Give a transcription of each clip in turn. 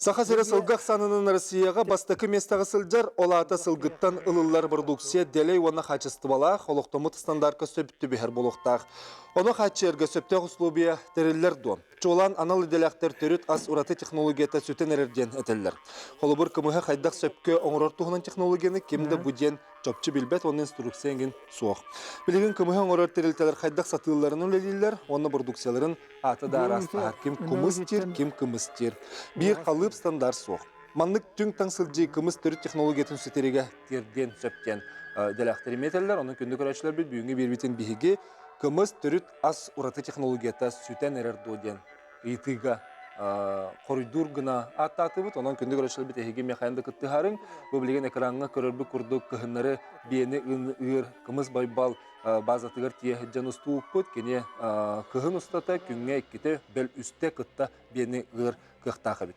Саха сирэ сылгы ахсаанынан Россияҕа бастакы миэстэҕэ сылдьар, ол аата сылгыттан ылыллар продукция дэлэй уонна хаачыстыбалаах, олохтоммут стандартка сөп түбэһэр буолуохтаах. Ону хааччыйарга сөптөөх условия тэриллэр дуо? Чуолаан анал идэлээхтэр төрүт ас ураты технологията сүтэн эрэр диэн этэллэр. Холобур, кымыһы хайдах сөпкө оҥорор туһунан технологияны ким да бу диэн чопчу билбэт уонна инструкция эҥин суох. Билигин кымыһы оҥорор тэрилтэлэр хайдах сатыылларын үлэлииллэр уонна продукцияларын аата да араастаһар. Ким кумыс диир, ким кымыс диир. Биир халыып стандарт суох. Маннык түҥ-таҥ сылдьыы кымыс төрүт технологиятын сүтэригэ тиэрдиэн сөп диэн дэлээхтэр этэллэр. Онон күндү көрөөччүлэрбит бүгүҥҥү биэрбитин биһиги кымыс төрүт ас ураты технологията сүтэн эрэр дуо диэн ыйытыыга хоруйдуур гына ааттаатыбыт. Онон күндү көрөөччүлэрбит эһиги миэхэ да кыттыһарыҥ. Бу билигин экраҥҥа көрөрбүт курдук кыһыннары биэни ыыр кымыс байбал базатыгар тиийэ сылдьан устубуппут. Кини кыһын устата күҥҥэ иккитэ, бэл үстэ кытта биэни ыыр кыахтаах эбит.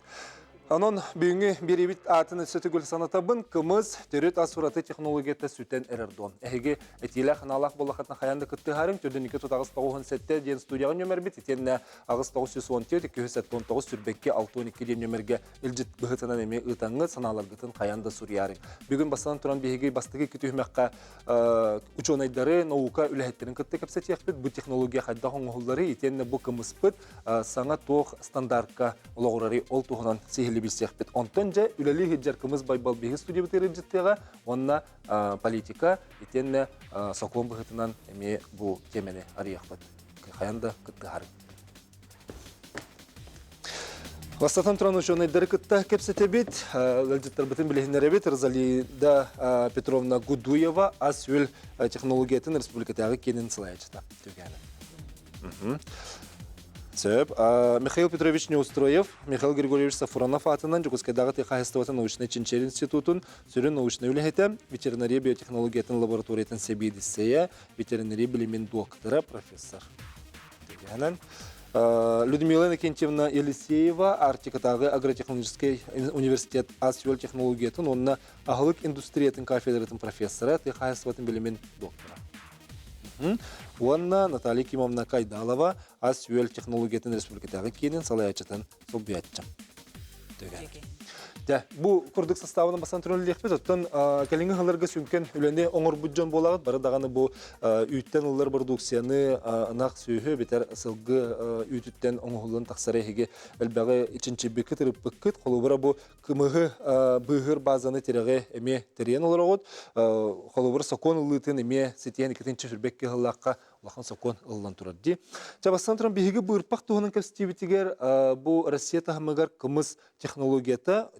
Онон бүгүҥҥү биэриибит аатын өссө төгүл санатабын. Кымыс төрүт ас ураты технологията сүтэн эрэр дуон. Эһиги этиилээх анаалаах буоллаххытына хайаан да кыттыһарыҥ. Төрдүн 2 тут 897 диэн студияҕа нөмербит. Итиэннэ 8914 279 сүрбэкки 62 диэн нөмергэ илдьит быһыытынан эмиэ ыытаҥҥыт санааларгытын хайаан да суруйаарыҥ. Бүгүн бастатан туран биһиги бастакы икки түһүмэххэ учуонайдары, наука үлэһиттэрин кытта кэпсэтиэхпит. Бу технология хайдах оҥоһулларый, итиэннэ бу кымыспыт саҥа туох стандартка олоҕурарый ол туһунан сиһилии билсиэхпит. Онтон дьэ үлэлии сылдьар Кымыс Байбал биһиги студиябытыгар илдьиттиэҕэ уонна политика итиэннэ сокуон быһыытынан эмиэ бу тиэмэни арыйыахпыт. Хайан да кыттыһарыҥ. Бастатан туран учуонайдары кытта кэпсэтэбит, ыалдьыттарбытын билиһиннэрэбит. Розалида Петровна Гудуева ас-үөл технологиятын республикатааҕы киинин салайааччыта. Сөп. Михаил Петрович Неустроев, Михаил Григорьевич Сафронов аатынан Дьокуускайдааҕы тыа хаһаайыстыбатын научнай чинчийэр институтун сүрүн научнай үлэһитэ, ветеринария биотехнологиятын лабораториятын сэбиэдиссэйэ, ветеринария билимин доктора, профессор. Тегенен. Людмила Иннокентьевна Елисеева Арктикатааҕы агротехнологическай университет ас-үөл технологиятын уонна аһылык индустриятын кафедратын профессора, тыа хаһаайыстыбатын билимин доктора. Уонна Наталья Кимовна Кайдалова ас-үөл технологиятын республикатааҕы киинин салайааччытын солбуйааччы. Дьэ, бу курдук составынан бастан туран үлэлиэхпит. Оттон кэлиҥҥи сылларга сүҥкэн үлэни оҥорбут дьон буолаҕыт. Бары даҕаны бу үүттэн ыллар продукцияны ынах сүөһү эбэтэр сылгы үүтүттэн оҥоһуллан тахсар эһиги элбэҕи чинчийбиккит, ырыппыккыт. Холобура бу кымыһы быыһыыр базаны тирэҕи эмиэ тэрийэн олороҕут. Холобур, сокуон ылыытын эмиэ ситиэн иккитинчи сүрбэкки ыһыллаахха улахан сокуон ылыллан турар дии. Чэ, бастатан туран, биһиги быырпах туһунан кэпсэтиибитигэр бу Россия таһымыгар кымыс технологията,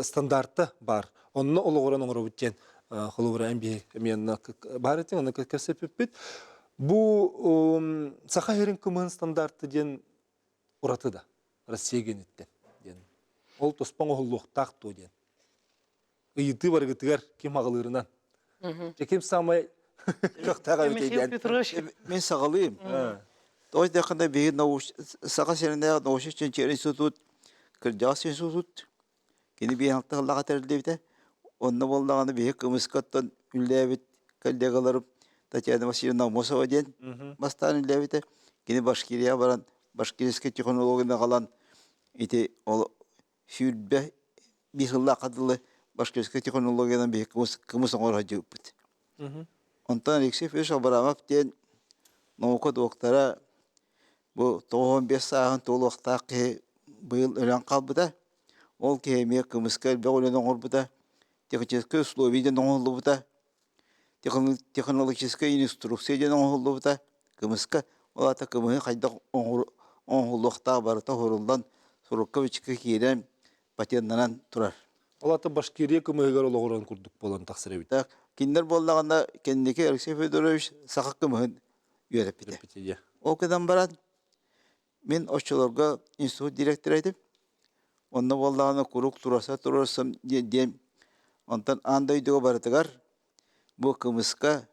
стандарта баар. Онно олоҕуран оҥоробут диэн холобура эн биһи эмиэ баар этиҥ, онно кэпсэппиппит. Бу Саха сирин кымыһын стандарта диэн ураты да Россия гениттэн диэн. Ол туспа оҥоһуллуохтаах дуо диэн. Ыйытыы барыгытыгар ким аҕылыырынан. Дьэ ким самай кыахтаах эбитий Михаил диэн. Петрович. Мин саҕалыым. Тоҕо диэххинэ биһиги Саха сиринээҕи научнай чинчийэр институт кырдьаҕас институт кини биир алтыһыллаҕа тэриллибитэ. Онно буоллаҕына биһиги кымыскаттан үлэлээбит коллегаларым Татьяна Васильевна Амосова диэн бастаан үлэлээбитэ. Кини Башкирияҕа баран башкирскай технологияны аҕалан ити ол 25 сыллаахха дылы башкирскай технологиянан биһиги кымыс, кымыс оҥоро сылдьыбыппыт. Онтон Алексей Федорович Абрамов диэн наука доктора бу 95 сааһын туолуохтаах киһи быйыл өлөн хаалбыта. Ол киһи эмиэ кымыска элбэх үлэни оҥорбута, техническэй условия диэн оҥоһуллубута, технологическай инструкция диэн оҥоһуллубута. Кымыска ол аата кымыһы хайдах оҥоһуллуохтаах барыта уһуруллан сурукка-бичиккэ киирэн патеннанан турар. Ол аата Башкирия кымыһыгар олоҕуран курдук буолан тахсар эбит. Так, кинилэр буоллаҕына кэнники Алексей Федорович саха кымыһын үөрэппитэ. Ол гынан баран мин оччолорго институт директора этим. Онно буоллаҕына куруук туруорса туруорсам диэн онтон аан дойдуга барытыгар бу кымыска,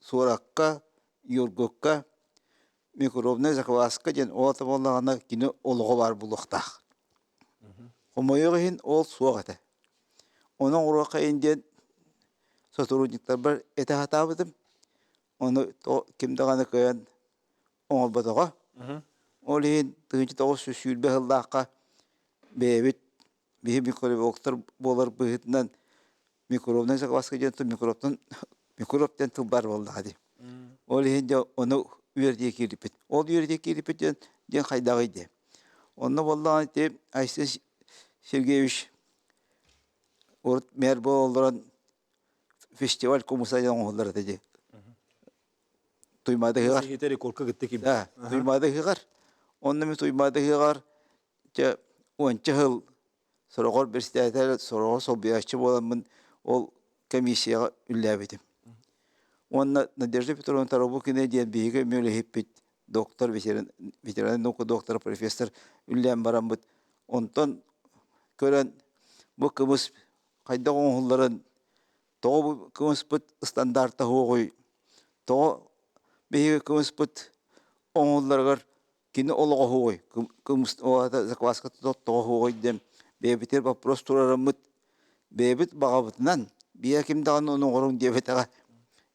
суоракка, юргукка, микробнай закваска диэн ол ата буоллаҕына кини олоҕо баар буолуохтаах. Хомойуох иһин ол суох этэ. Ону оҥоруохха иһин диэн сотрудниктарбар этэ сатаабытым. Ону ким даҕаны кыайан оҥорботоҕо. Ол иһин 1920 сыллаахха бэйэбит Биһи микробиологтар буолар быһыытынан микробнай закваска диэн тыл микробтан микроб диэн тыл баар буоллаҕа дии. Ол иһин дьэ ону үөрдие киирбит. Ол үөрдие киирбит диэн диэн хайдаҕый диэ. Онно буоллаҕына ити Айсен Сергеевич урут мэр буола олорон фестиваль кумуса диэн оҥоһуллар этэ дии. Туймаада ыһыаҕар. Рекордка кытта ким. Туймаада ыһыаҕар. Онно мин Туймаада ыһыаҕар дьэ уонча сыл сороҕор председатель, сороҕор солбуйааччы буоламмын ол комиссияҕа үллээбитим. Уонна Надежда Петровна Тарабукина диэн биһиги үлэһиппит доктор, ветеран, ветеран наука доктора, профессор үллээн бараммыт. Онтон көрөн бу кымыс хайдах оҥоһулларын, тоҕо бу кымыспыт стандарта суоҕуй, тоҕо биһиги кымыспыт оҥоһулларыгар кини олоҕо суоҕуй, кымыс закваска тоҕо суоҕуй диэн бэйэбитигэр вопрос турараммыт бэйэбит баҕабытынан биһи ким даҕаны ону оҥоруҥ диэбэтэҕэ.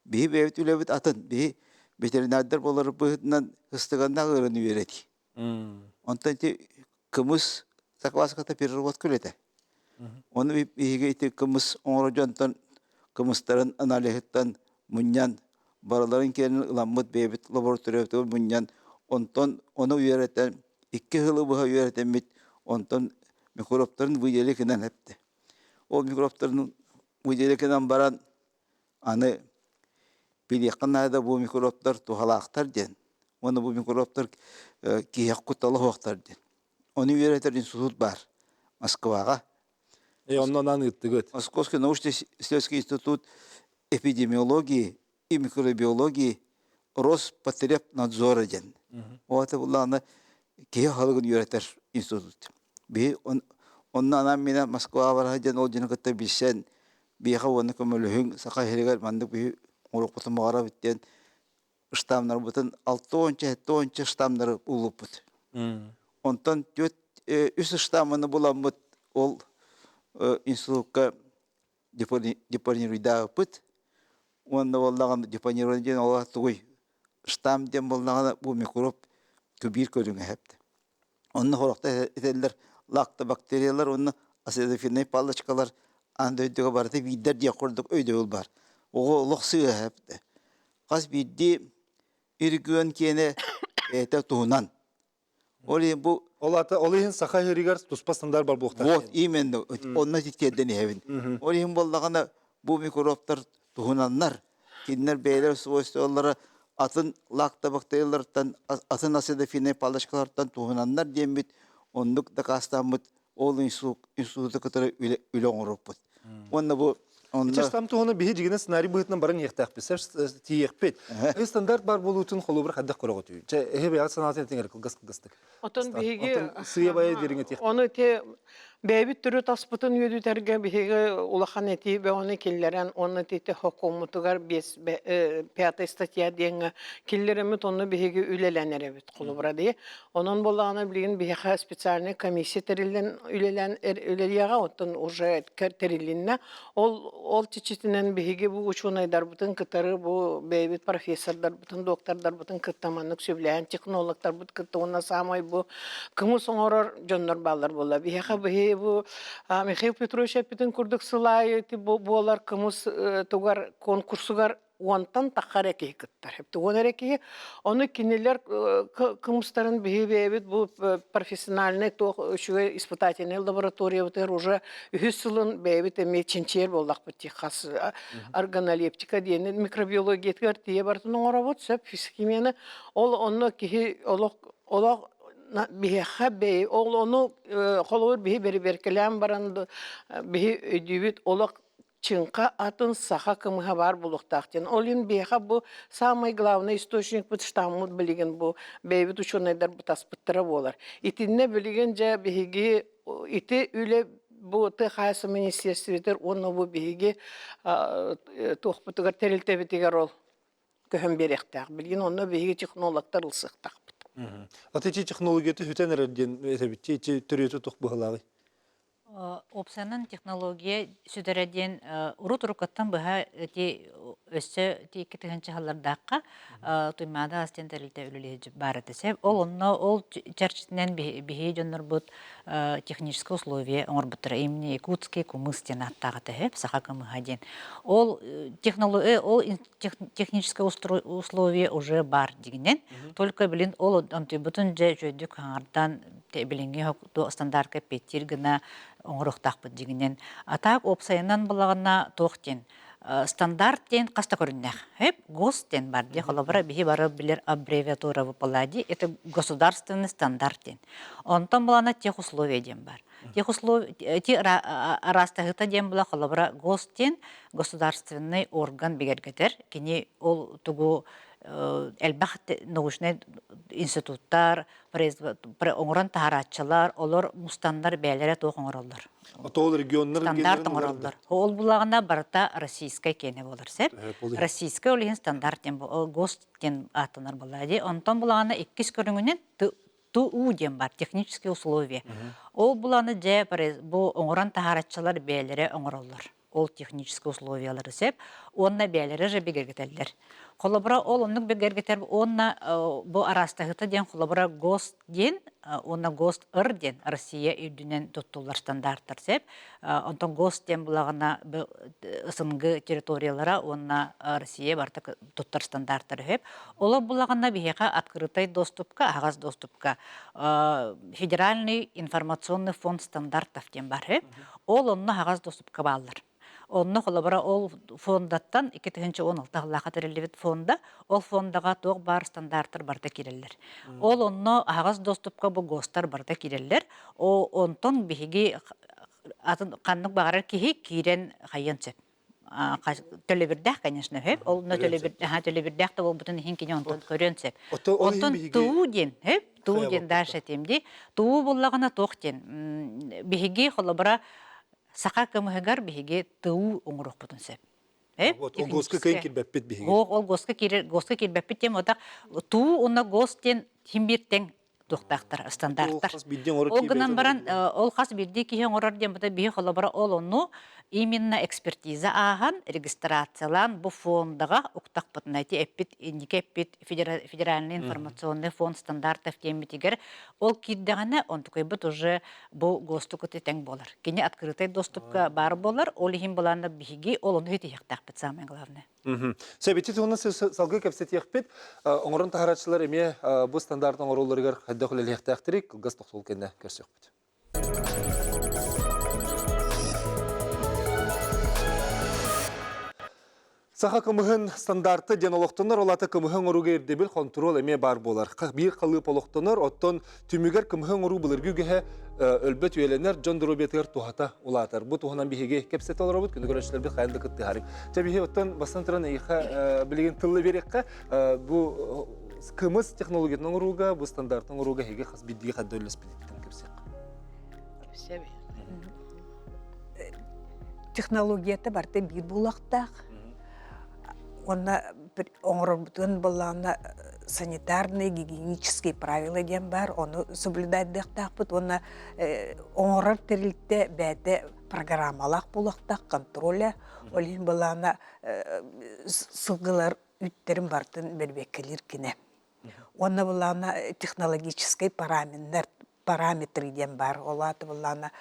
Биһи бэйэбит үлэбит атын, биһи ветеринардар буолар быһыытынан ыстыганнаах ыарыыны үөрэтии. Онтон ити кымыс закваската переработка үлэтэ. Ону биһиги ити кымыс оҥорор дьонтон кымыстарын аналиһыттан мунньан барыларын киэнин ыламмыт бэйэбит лабораториябытыгар мунньан онтон ону үөрэтэн икки сылы быһа үөрэтэммит онтон микробтарын выделили гынан эптэ. Ол микробтарын выделили гынан баран аны билиэххэ наада бу микробтар туһалаахтар диэн уонна бу микробтар киһиэхэ куттала суохтар диэн. Ону үөрэтэр институт баар Москваҕа. Онно анаан ыыттыгыт. Московский научно-исследовательский институт эпидемиологии и микробиологии Роспотребнадзора диэн. Ол буллаҕына киһи аһылыгын үөрэтэр институт. Биһи онно анаан минэ Москваҕа бараһа диэн ол дьону кытта билсэн биһиэхэ уонна көмөлөһүҥ Саха сиригэр маннык биһи оҥоруохпутун баҕарабыт диэн штамнарбытын алта уонча сэттэ уонча штамнары булбуппут. Онтон түөрт үс штамманы буламмыт ол институкка депонируйдаабыппыт уонна буоллаҕына депонирование диэн ол тугуй штамм диэн буоллаҕына бу микроб биир көрүҥэ эһэптэ. Онно сорохтор этэллэр лактобактериялар уонна ацетофеннай палочкалар аан дойдуга барыта биирдэр диэх курдук өйдөбүл баар. Оҕо олох сыыһа эһэптэ. Хас биирдии регион киэнэ бэйэтэ туһунан. Ол иһин бу Ол ата ол иһин саха иһиригэр туспа стандарт бар буолуохтаах. Вот именно онно тиэрдэн иһэбин. Ол иһин буоллаҕына бу микробтар туһунаннар кинилэр бэйэлэр свойстволара атын лактобактериялартан атын ацидофильнай палочкалартан туһунаннар диэммит оннук дакаастааммыт ол институту кытары үлэ оҥоруохпут. Уонна бу онно Честам туһуна биһи дьигинэ сценарий быһыытынан баран иһиэхтээхпит, тиийиэхпит. Стандарт бар буолуутун холобур хайдах көрөҕүтүй? Чэ, эһи бэйэҕит санаатын этиҥ эрэ кылгас кылгастык. Отон биһиги сыыйа бая дириҥ этиэх. Ону те бэйэбит төрүт аспытын үөдүтэргэ биһиги улахан этии бөҕөнү киллэрэн уонна тити хокуоммутугар биэс пятая статья диэҥҥэ киллэрэммит онно биһиги үлэлээн эрэбит холобура дии. Онон буоллаҕына билигин биһиэхэ специальный комиссия тэриллэн үлэлээн үлэлиэҕэ оттон уже тэрилиннэ. Ол ол чичитинэн биһиги бу учуонайдарбытын кытары бу бэйэбит профессордарбытын, доктордарбытын кытта маннык сөбүлээн технологтарбыт кытта уонна саамай бу кымыс оҥорор дьоннор бааллар буолла. Биһиэхэ биһи бу Михаил Петрович эппитин курдук сыл аайы буолар кымыс тугар конкурсугар уонтан тахха эрэ киһи кыттар. Уон эрэ киһи. Ону кинилэр кымыстарын биһи бэйэбит бу профессиональный туох үчүгэй испытательный лабораториябытыгар уже үһүс сылын бэйэбит эмиэ чинчийэр буоллахпыт дии хас органолептика диэн микробиологиятыгар тиийэ барытын оҥоробут сөп физхимияны ол онно киһи олох олох биһиэхэ бэйэ ол ону холобур биһи бэрэбиэркэлээн баран биһи өйдүүбүт олох чыҥха атын саха кымыһа баар буолуохтаах диэн. Ол иһин биһиэхэ бу самый главный источникпыт штаммыт билигин бу бэйэбит учуонайдарбыт аспыттара буолар. Итиннэ билигин дьэ биһиги ити үлэ бу тыа хаһаайыстыба министиэристибэтигэр уонна бу биһиги туохпутугар тэрилтэбитигэр ол көһөн биэриэхтээх. Билигин онно биһиги технологтар ылсыахтаахпыт. Аты ити технологията сүтэн эрэр диэн этэбит. Ити төрүөтэ туох быһылааҕый? Уопсайынан технология сүтэрэ диэн урут уруккаттан быһа ити өссө тиикки тыһыынча сыллардаахха Туймаада ас диэн тэрилтэ үлэлиир баар этэ сөп. Ол онно ол чэрчитинэн биһи дьоннорбут техническое условие оҥорбуттара именно якутский кумыс диэн ааттаах этэ сөп, саха кымыһа диэн. Ол технология ол техническое условие уже бар дигинэн, только билин ол онтуйбутун дьэ үчүгэйдик хаҥардан билиҥҥи стандартка эппиэттиир гына оҥоруохтаахпыт дигинэн. А так уопсайынан булаҕына туох диэн стандарт диэн хас да көрүннээх. Хэп ГОСТ диэн бар дии. Холобура биһи бары билэр аббревиатура выпалади это государственный стандарт диэн. Онтон булана техусловие диэн бар. Техусловие ти араастаһыта диэн була холобура ГОСТ диэн государственный орган бигэргэтэр. Кини ол тугу элбэх научнай институттар, оҥорон таһарааччылар, олор мустаннар бэйэлэрэ туох оҥороллор. Ол регионнар стандарт оҥороллор. Ол булаҕына барыта российскай киэнэ буолар сөп. Российскай ол иһин стандарт диэн ГОСТ диэн ааттанар буолла дии. Онтон булаҕына иккис көрүҥүнэн ТУ диэн бар, технические условия. Ол буланы дьэ бу оҥорон таһаараччылар бэйэлэрэ оҥороллор. Ол технические условиялары сөп уонна бэйэлэрэ же бигэргэтэллэр. Холобура, ол оннук бигэргэтэр уонна бу араастаһыта диэн холобура ГОСТ диэн уонна ГОСТ р диэн Россия үрдүнэн туттуллар стандарттар сөп. Онтон ГОСТ диэн булаҕына СНГ территориялара уонна Россия барыта туттар стандарттара сөп. Олор булаҕына биһиэхэ открытай доступка, аһаҕас доступка Федеральный информационный фонд стандартов диэн бар сөп. Ол онно аһаҕас доступка бааллар. Онно холобура ол фондаттан 2016 сыллаахха тэриллибит фонда, ол фондаҕа туох баар стандарттар барыта киирэллэр. Ол онно аһаҕас доступка бу ГОСТар барыта киирэллэр. О, онтон биһиги атын ханнык баҕарар киһи киирэн хайыан сөп. Төлөбүрдээх, конечно, сөп. Ол төлөбүрдээх да буолбутун иһин кини онтон көрүөн сөп. Онтон туу диэн, сөп, туу диэн дальше этим дии. Туу буллаҕына туох диэн. Биһиги холобура саха кымыһыгар биһиги туу оҥоруохпутун сөп. Вот, ол ГОСка кыайан киирбэппит биһиги. Ол ГОСка киирэр, ГОСка киирбэппит диэн отак туу уонна ГОС диэн ким биир тэҥ туохтаахтар стандарттар. Ол гынан баран ол хас биирдии киһи оҥорор диэн быта биһи холобура ол ону именно экспертиза ааһан регистрациялаан бу фондаҕа уктахпытына ити эппит инники эппит федеральный информационный фонд стандартов диэммитигэр ол киирдэҕинэ онтукайбыт уже бу ГОСТу кытта тэҥ буолар. Кини открытый доступка баар буолар, ол иһин былаанна биһиги ол ону итиһиэхтээхпит самое главное. Сөбүтү туһунан салгыы кэпсэтиэхпит. Оҥорон таһарааччылар эмиэ бу стандарт оҥорууларыгар хайдах үлэлиэхтээхтэрий кылгас тохтобул кэннэ көрсүөхпүт. Саха кымыһын стандарта диэн олохтонор, ол аата кымыһы оҥорууга ирдэбил хонтуруол эмиэ баар буолар. Биир халыып олохтонор, оттон түмүгэр кымыһы оҥоруу былыргы үгэһэ өлбөт үйэлэнэр, дьон доруобуйатыгар туһата улаатар. Бу туһунан биһиги кэпсэтэ олоробут, күнү көрөөччүлэрбит хайан да кыттыһарыҥ. Чэ, биһи оттон бастан туран эйиэхэ билигин тылла биэриэххэ, бу кымыс технологиятын оҥорууга, бу стандартын оҥорууга эһиги хас биирдии хадда үллэспититтэн кэпсиэххэ. Кэпсиэбит. Технологията барыта биир буолуохтаах. Уонна оҥорорбутун буоллаҕына санитарные гигиенические правила диэн баар, ону соблюдайдыахтаахпыт уонна оҥорор тэрилтэ бэйэтэ программалаах буолуохтаах контроля. Ол иһин былаана сылгылар үүттэрин барытын бэрбиэккэлиир кинэ. Уонна былаана технологическай параметрдар параметры диэн баар. Ол аата былаана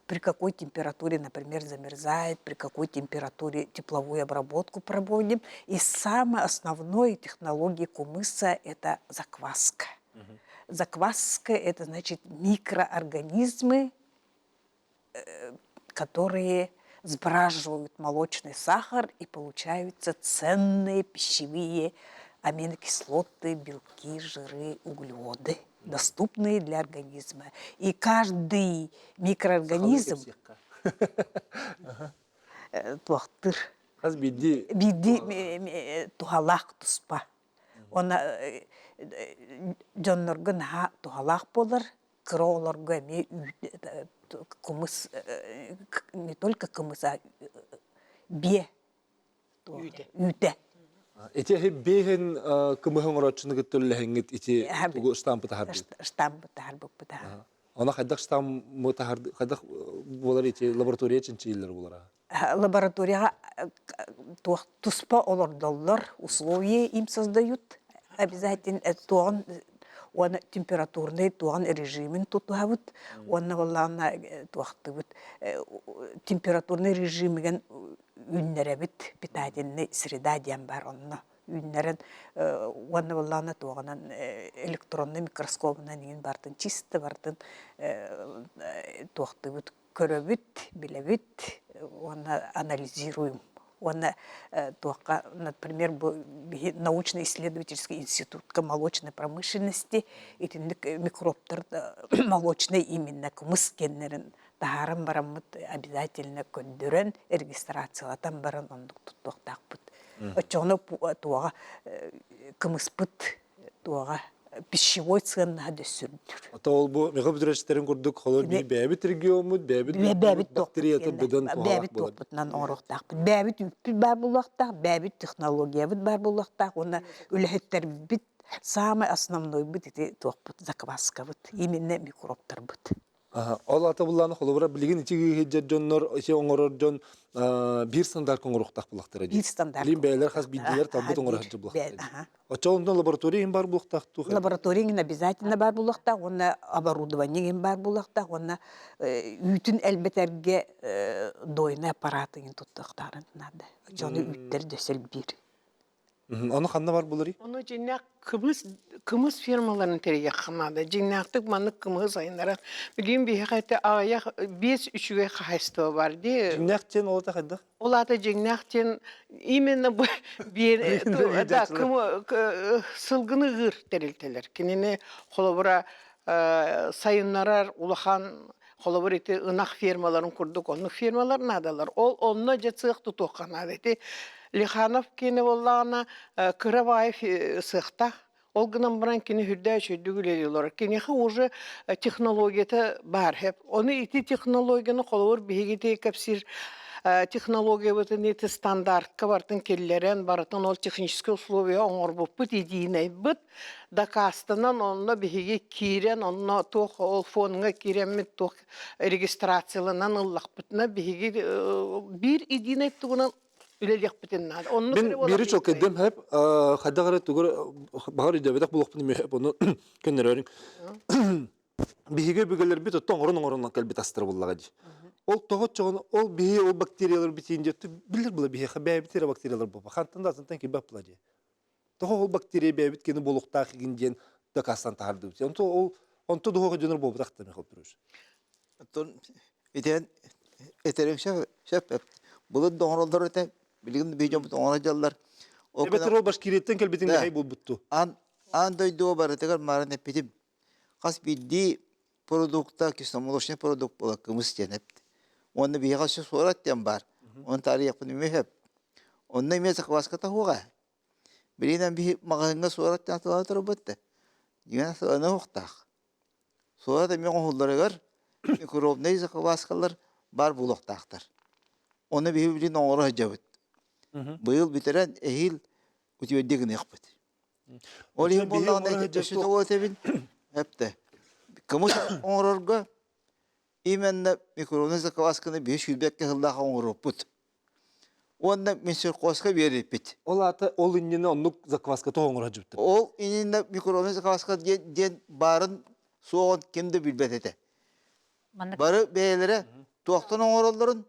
при какой температуре, например, замерзает, при какой температуре тепловую обработку проводим. И самая основной технология кумыса – это закваска. Закваска – это значит микроорганизмы, которые сбраживают молочный сахар и получаются ценные пищевые аминокислоты, белки, жиры, углеводы, доступные для организма. И каждый микроорганизм туохтыр. Хас биирдии биирдии туһалаах туспа. Уонна дьоннорго наһаа туһалаах буолар, кыра оҕолорго эмиэ кымыс не только кымыс а биэ үүтэ. Ити биэһин кымыһы оҥорооччуну кытта үлэлэһэҥҥит ити тугу штампы таһардыбыт? Штампы таһарбыппыт. Она хайдах штаммы таһарды хайдах буолар ити лаборатория чинчийиллэр буолара? Лабораторияҕа туох туспа олордоллор, условия им создают обязательно туоҕун уонна температурнай туоҕун режимин тутуһабыт уонна буоллаҕына туохтубут температурнай режимигэн үүннэрэбит питательный среда диэн бар онно үүннэрэн уонна буоллаҕына туоҕунан электроннай микроскобунан иҥин бартын чисто бартын туохтуубут көрөбүт, билэбит уонна анализируем. Уонна туохха, например, бу научно-исследовательский институтка молочной промышленности итинник микробтар молочный именно кымыс геннерин таһааран бараммыт обязательно көрдөрөн регистрациялатан баран оннук туттуохтаахпыт. Оччоҕуна туоҕа кымыспыт туоҕа пищевой сыаннаһа дөссүрдүр. Ата ол бу меха бүдүрәчтерин курдук холор би бэйэбит региоммут, бэйэбит бэйэбит бактерията быдан туһалаах бэйэбит буолар. туохпутунан оҥоруохтаахпыт. Бэйэбит үүппүт баар буолуохтаах, бэйэбит технологиябыт баар буолуохтаах уонна үлэһиттэрбит самый основнойбут ити туохпут закваскабыт, именно микробтарбыт. Ол ата буллааны холобура билигин ити ыыһыдьар дьоннор, ити оҥорор дьон биир стандарт оҥоруохтаах булахтара дии. Биир стандарт. Билин бэйэлэр хас биирдиилэр талбыт оҥоро сылдьар булахтара дии. Оччо онтон лаборатория иһин бар буолуохтаах туох? Лаборатория иһин обязательно бар буолуохтаах уонна оборудование иһин бар буолуохтаах уонна үүтүн элбэтэргэ дойный аппарат иһин туттуохтаарын наада. Дьону үүттэр дөсөл биир. Ону ханна бар буларый? Ону дьиҥнээх кымыс кымыс фермаларын тэрийиэххэ наада. Дьиҥнээхтик маннык кымыһы сайыннаран. Билигин биһиэхэ ити аҕыйах биэс үчүгэй хаһаайыстыба бар дии. Дьиҥнээх диэн ол ата хайдах? Ол аата дьиҥнээх диэн именно бу биэр да сылгыны ыыр тэрилтэлэр. Кинини холобура сайыннарар улахан холобур ити ынах фермаларын курдук оннук фермалар наадалар. Ол онно дьэ цех тутуохха наада. Ити Лиханов киэнэ буоллаҕына кыра баайы сыахтаах. Ол гынан баран кини үрдээ үчүгдүк үлэлии олорор. Киниэхэ уже технологията баар хэп. Ону ити технологияны холобур биһиги ити кэпсиир технологиябытын ити стандартка бартын киллэрэн барытын ол техническэй условия оҥорбуппут единайбыт дакаастанан онно биһиги киирэн онно туох ол фонҥа киирэммит туох регистрацияланан ыллахпытына биһиги биир единай тугунан үлэлиэхпитин наада. Оннук Мин биири чолкайдым хэп хайдах эрэ тугу баҕар өйдөөбөтөх буолуохпун эмиэ ону көннөрөөрүҥ. Биһиги өбүгэлэрбит оттон оҥорон оҥорон кэлбит астара буллаҕа дии. Ол тоҕо чоҕун ол биһи ол бактериялар битиин диэт билэр була биһиэхэ бэйэбит эрэ бактериялар буолба. Хантан да атынтан кирбэт була дии. Тоҕо ол бактерия бэйэбит кини буолуохтаах игин диэн дакаастан таһардыбыт. Онто ол онто дуһуга дьонор буолбатах да Михаил Петрович. Оттон итэн этерим сөп сөп былыр да оҥороллор этэ билигин биһи дьоммут оҥоро дьаллар. Эбэтэр ол Башкирияттан кэлбитин бэһэй буолбутту. Аан аан дойдуга барытыгар марын эппитим. Хас биирдии продукта кисломолочный продукт буола кымыс диэн эпт. Уонна биһиэхэ өссө суорат диэн баар. Оны таарыйахпын эмиэ сөп. Онно эмиэ закваската суоҕа. Билигин биһи маҕаһыыҥҥа суорат диэн атыылаһа турбут да. Дьиҥэ сыана уохтаах. Суорат эмиэ оҥоһулларыгар микробнай закваскалар баар буолуохтаахтар. Ону биһи билигин оҥоро сылдьабыт. Быйыл бүтэрэн эһиил үтүөрдүү гыныахпыт. Ол иһин буоллаҕына өссө тоҕо этэбин эптэ. Кымыс оҥорорго именно микробнай заквасканы биһи сүүрбэккэ сыллаах оҥоруохпут. Уонна Минсельхозка биэриппит. Ол аата ол иннинэ оннук закваска тоҕо оҥоро сылдьыбыттар. Ол иннинэ микробнай закваска диэн, диэн баарын суоҕун ким да билбэт этэ. Бары бэйэлэрэ туохтан оҥороллорун,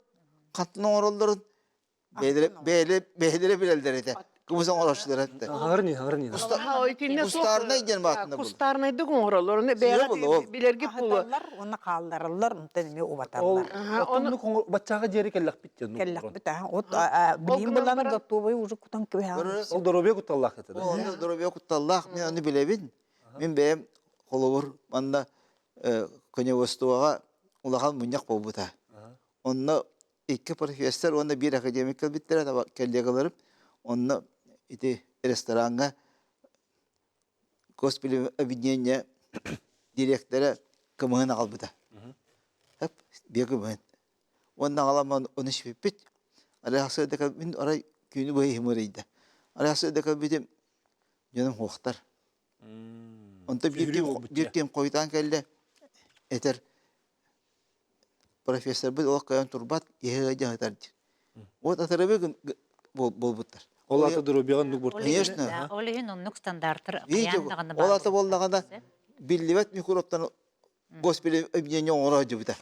хантан оҥороллорун Бэйэлэрэ билэллэр этэ. Кыбыс оҥороччулар этэ. Хаҥырни, хаҥырни. Кустаарнай диэн баатына бул. Кустаарнайдык оҥороллор. Оны бэйэҕэ билэрги пулу. Уонна хааллараллар, онтон эмиэ убаталлар. Оннук баччаҕа диэри кэллэхпит диэн. Кэллэхпит аа. Вот билим булан готовый уже кутан кэбиһэҕин. Ол доруобуйа кутталлаах этэ. Ол доруобуйа кутталлаах. Мен ону билэбин. Мин бэйэм холобур манна коневоствоҕа улахан мунньах буолбута. Онно икки профессор уонна биир академик кэлбиттэрэ коллегаларым онно ити рестораҥҥа госпилобъединение дириэктэрэ кымыһын аҕалбыта биэ кымыһын уонна аҕалан ону испиппит арай сарсыарда кэлбитим арай күнү быһа иһим ыарыйда арай сарсыарда кэлбитим дьонум суохтар онтон биир киһим хойутаан кэллэ этэр Профессорбыт олох кыайан турбат, иһэ ыалдьа сытар диир. Вот атырыбы буолбуттар. Ол ата доруобуйаҕа оннук буолбут. Конечно. Ол иһин оннук стандарттар Видите, хайаан даҕаны ол баар ата буоллаҕына биллибэт микробтан госпиталь объединение оҥоро сылдьыбыта.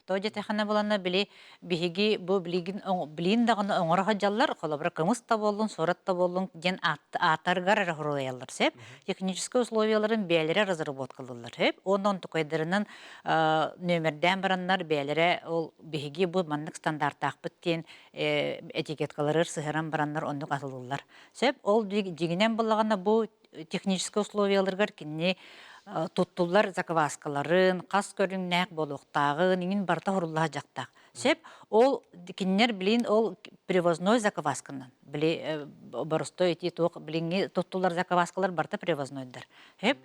Тоҕо диэтэххинэ буланна били биһиги бу билигин билин даҕаны оҥоро сылдьаллар, холобура кымыс да буоллун, суорат да буоллун диэн ааттарыгар эрэ хоруйаллар сөп. Техническэй условияларын бэйэлэрэ разработкалыыллар сөп. Уонна онтукайдарынан нүөмэрдээн бараннар бэйэлэрэ ол биһиги бу маннык стандартаахпыт диэн этикеткаларыгар сыһыаран бараннар оннук атылыллар. Сөп. Ол дьиҥинэн буоллаҕына бу техническэй условияларыгар кинини туттуллар закваскаларын, хас көрүҥнээх буолуохтааҕын, иҥин барыта хоруллаһа дьахтаах. Сөп, ол кинилэр билин ол привозной заквасканан, били боростой ити туох билиҥҥи туттуллар закваскалар барыта привознойдар. Сөп,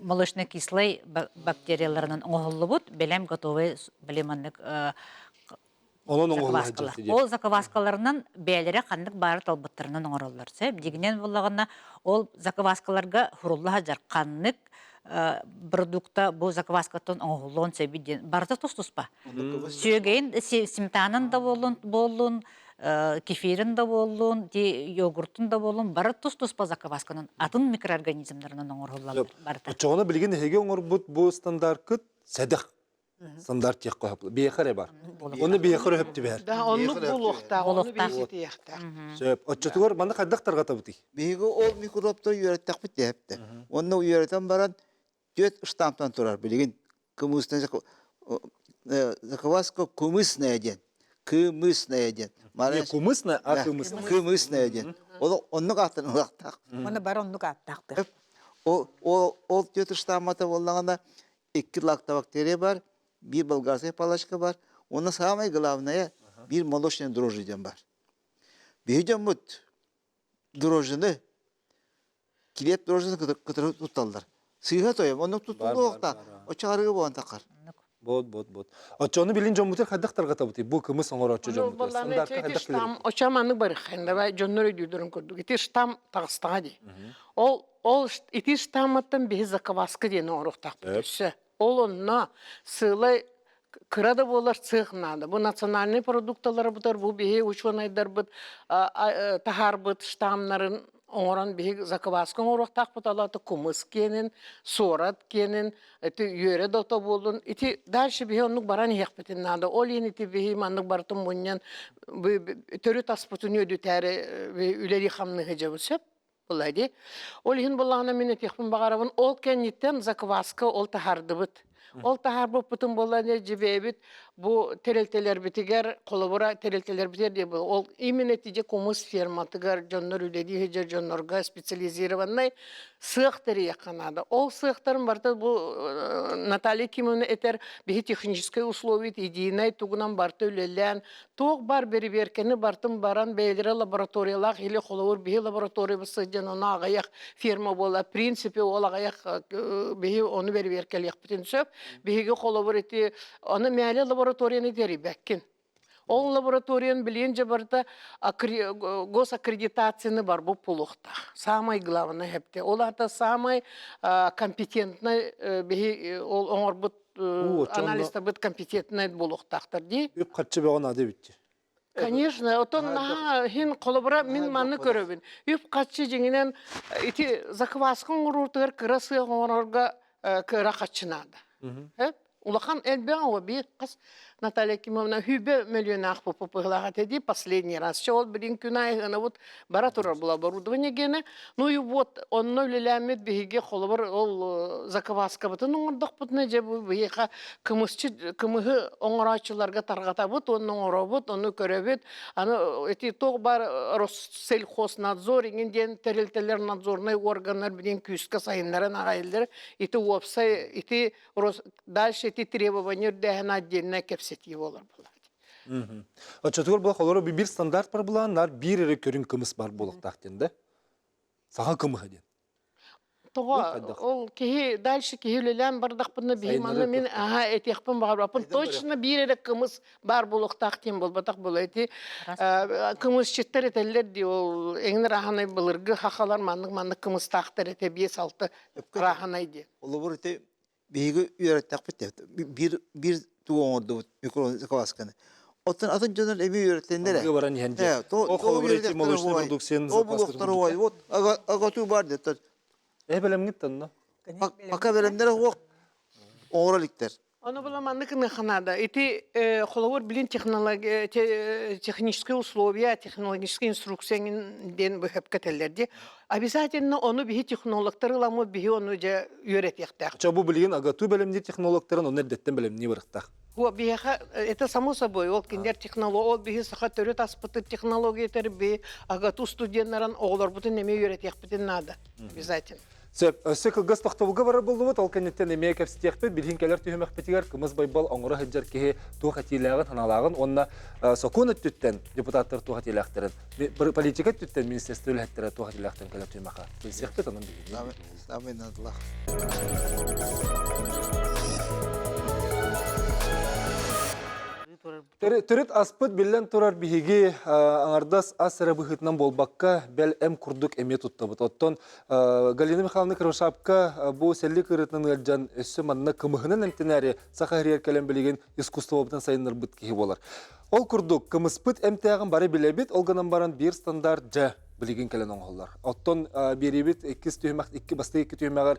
молочно-кислай бактерияларынан оҥоһуллубут, бэлэм готовый били маннык Онон оҥоһуллар. Ол закваскаларынан бэйэлэрэ ханнык баары талбыттарынан оҥороллор. Сөп, дьиҥинэн буоллаҕына, ол закваскаларга хурулла сылдьар ханнык продукта бу закваскаттан оҥоһуллуон сөбүй диэн барыта тус-туспа. Сүөгэйин сметанан да буоллун, буоллун, кефирин да буоллун, йогуртун да буоллун, бары тус-туспа заквасканан атын микроорганизмнарынан оҥоһуллаллар барыта. Оччоҕуна билигин эһиги оҥорбут бу стандарткыт сэдэх стандарт диэххэ сөп. Биэхэ эрэ бар. Оны биэхэ эрэ сөп түбэһэр. Да, оннук буолуохтаах, ону биһиги Сөп. Оччотугар манна хайдах тарҕатабытый? Биһиги ол микробтар үөрэттэхпит диэхтэ. Онно үөрэтэн баран түөрт штамптан турар билигин кымысная закваска кумысная диэн. Кымысная диэн. Не кумысная, а кымысная. Кымысная диэн. Ол оннук ааттан ылахтаах. Оны бар оннук ааттаахтар. Ол ол ол түөрт штаммата буоллаҕына икки лактобактерия бар, биир болгарская палочка бар, уонна самое главное, биир молочная дрожжи диэн бар. Биһи дьоммут дрожжины, килиэп дрожжины кытары тутталлар. Сыыһа тойом, оннук туттуллуохта, оччо арыгы буолан тахар. Вот, вот, вот. Оччону билин дьоммутугар хайдах тарҕатабытый? Бу кымыс оҥорооччу дьоммутугар. Стандартка хайдах штамм, оччо маннык барыххайын, давай дьоннор өйдүүлэрин курдук. Ити штамм таҕыстаҕа дии. Ол Ол ити штамматтан биһи закваска диэн оҥоруохтаахпыт өссө. Ол онно сыалай кыра да буолар цех наада. Бу национальнай продукталары бутар, бу биһи учуонайдарбыт таһаарбыт штаммнарын оҥорон биһи закваска оҥоруохтаахпыт алата кумыс киэнин, суорат киэнин, ити үөрэ да ото буоллун. Ити дальше биһи оннук баран иһиэхпитин наада. Ол иһин ити биһи маннык барытын мунньан төрүт аспытын үөдүтээри үлэлии-хамныы сылдьабыт сөп. Буолла дии. Ол иһин буоллаҕына мин этиэхпин баҕарабын, ол кэнниттэн закваска ол таһаардыбыт. Ол таһаарбыппытын буолла дьибэбит бу тэрилтэлэрбитигэр, холобура тэрилтэлэрбитигэр диye ол именно тиже кумус ферматыгар дьоннор үлэлии сылдьар дьоннорго специализированный сыах тэрийиэххэ наада. Ол сыахтарын барыта бу Наталья Кимовна этэр биһи техническай условия единый тугунан барыта үлэлээн Туох бар бэрэбиэркэни бартын баран бэйэлэрэ лабораториялаах или холобур биһи лабораториябыт сылдьан ону аҕыйах фирма буола в принципе ол аҕыйах биһи ону бэрэбиэркэлиэхпитин сөп. Биһиги холобур ити ону мээлэ лабораторияны тэрийбэккин. Ол лабораторияны билиэн дьэ барыта госаккредитацияны барбыт буолуохтаах. Самое главное хэпте. Ол аата самый компетентный биһи ол оҥорбут анализтарбыт компетентнай буолуохтаахтар дии. Үп-харчы бөҕө наада эбит. Конечно, отон наһаа хин холобура мин манны көрөбүн. Үп-харчы дьиҥинэн ити закваска оҥоруутугар кыра сыах оҥорорго кыра харчы наада. Улахан элбэх оҕо биир хас Наталья Кимовна хүбэ мөлүйүөн пуппыһылаах этэ дии последний раз. Чэ ол билин күн аайы вот бара турар була оборудование гене. Ну и вот онно үлэлээммит биһиги холобур ол закваскабытын оҥордохпутуна дьэ бу биһиэхэ кымысчы кымыһы оҥорооччуларга тарҕатабыт уонна оҥоробут ону көрөбүт аны ити туох баар Россельхознадзор иҥин диэн тэрилтэлэр надзорнай органнар билин күүскэ сайыннаран аҕайыллар ити уопсай ити дальше ити требование үрдээһин отдельно кэпсэтии буолар буолар. Оччотугар була холоро биир стандарт бар булааннар биир эрэ көрүҥ кымыс бар буолуохтаах диэн да? Саха кымыһа диэн. Тоҕо ол киһи дальше киһи үлэлээн бардахпына биһи манна мин аха этиэхпин баҕарбаппын точно биир эрэ кымыс баар буолуохтаах диэн буолбатах буола ити кымысчыттар этэллэр дии ол эҥин рааһынай былыргы хахалар маннык маннык кымыстаахтар этэ 5-6 рааһынай диэн. Олобур ити биһиги үөрэттэхпит биир биир тугу оҥордубут микроквасканы. Оттон атын дьонор эми үөрэттэннэр. Аныгы баран иһэн дьэ. Ол холобур эти молочный продукцияны Ол булуохтара уой. Вот агату бар деттер. Э бэлэмҥит тонно. Пока бэлэмнэр оһуох оҥоро иликтэр. Ону була маннык наада. Ити холобур билин технические условия, технологические инструкция диэн быһап кэтэллэр ди. Обязательно ону биһи технологтар ыламмыт биһи ону дьэ үөрэтиэхтээх. Ча бу билигин АГАТУ бэлэмниир технологтарын онно эрдэттэн бэлэмнии барыктаах. Биһиэхэ это само собой, ол кинилэр технолог, ол биһи саха төрүт аспыты технология би АГАТУ студеннарын оҕолорбутун эмиэ үөрэтиэхпитин наада. Обязательно. Сөп. Өссө кылгас тохтобулга барар буоллубут, ол кэнниттэн эмиэ кэпсэтиэхпит. Билигин кэлэр түһүмэхпитигэр Кымыс Байбал оҥоро сылдьар киһи туох этиилээҕин, санаалааҕын уонна сокуон өттүттэн депутаттар туох этиилээхтэрин, политика өттүттэн министерство үлэһиттэрэ туох этиилээхтэрин кэлэр түһүмэххэ билсиэхпит, онон биһиги. Самый надлах. Төрүт аспыт биллэн турар биһиги аҥардас ас эрэ быһыытынан буолбакка, бэл эм курдук эмиэ туттабыт. Оттон Галина Михайловна Кривошапка бу сэллик ыарыытынан ыалдьан өссө манна кымыһынан эмтэнээри саха иһигэр кэлэн билигин искусствобытын сайыннарбыт киһи буолар. Ол курдук, кымыспыт эмтээҕин бары билэбит, ол гынан баран биир стандарт дьэ билигин кэлэн оҥоһуллар. Оттон биэриибит иккис түһүмэх, икки бастакы икки түһүмэҕэр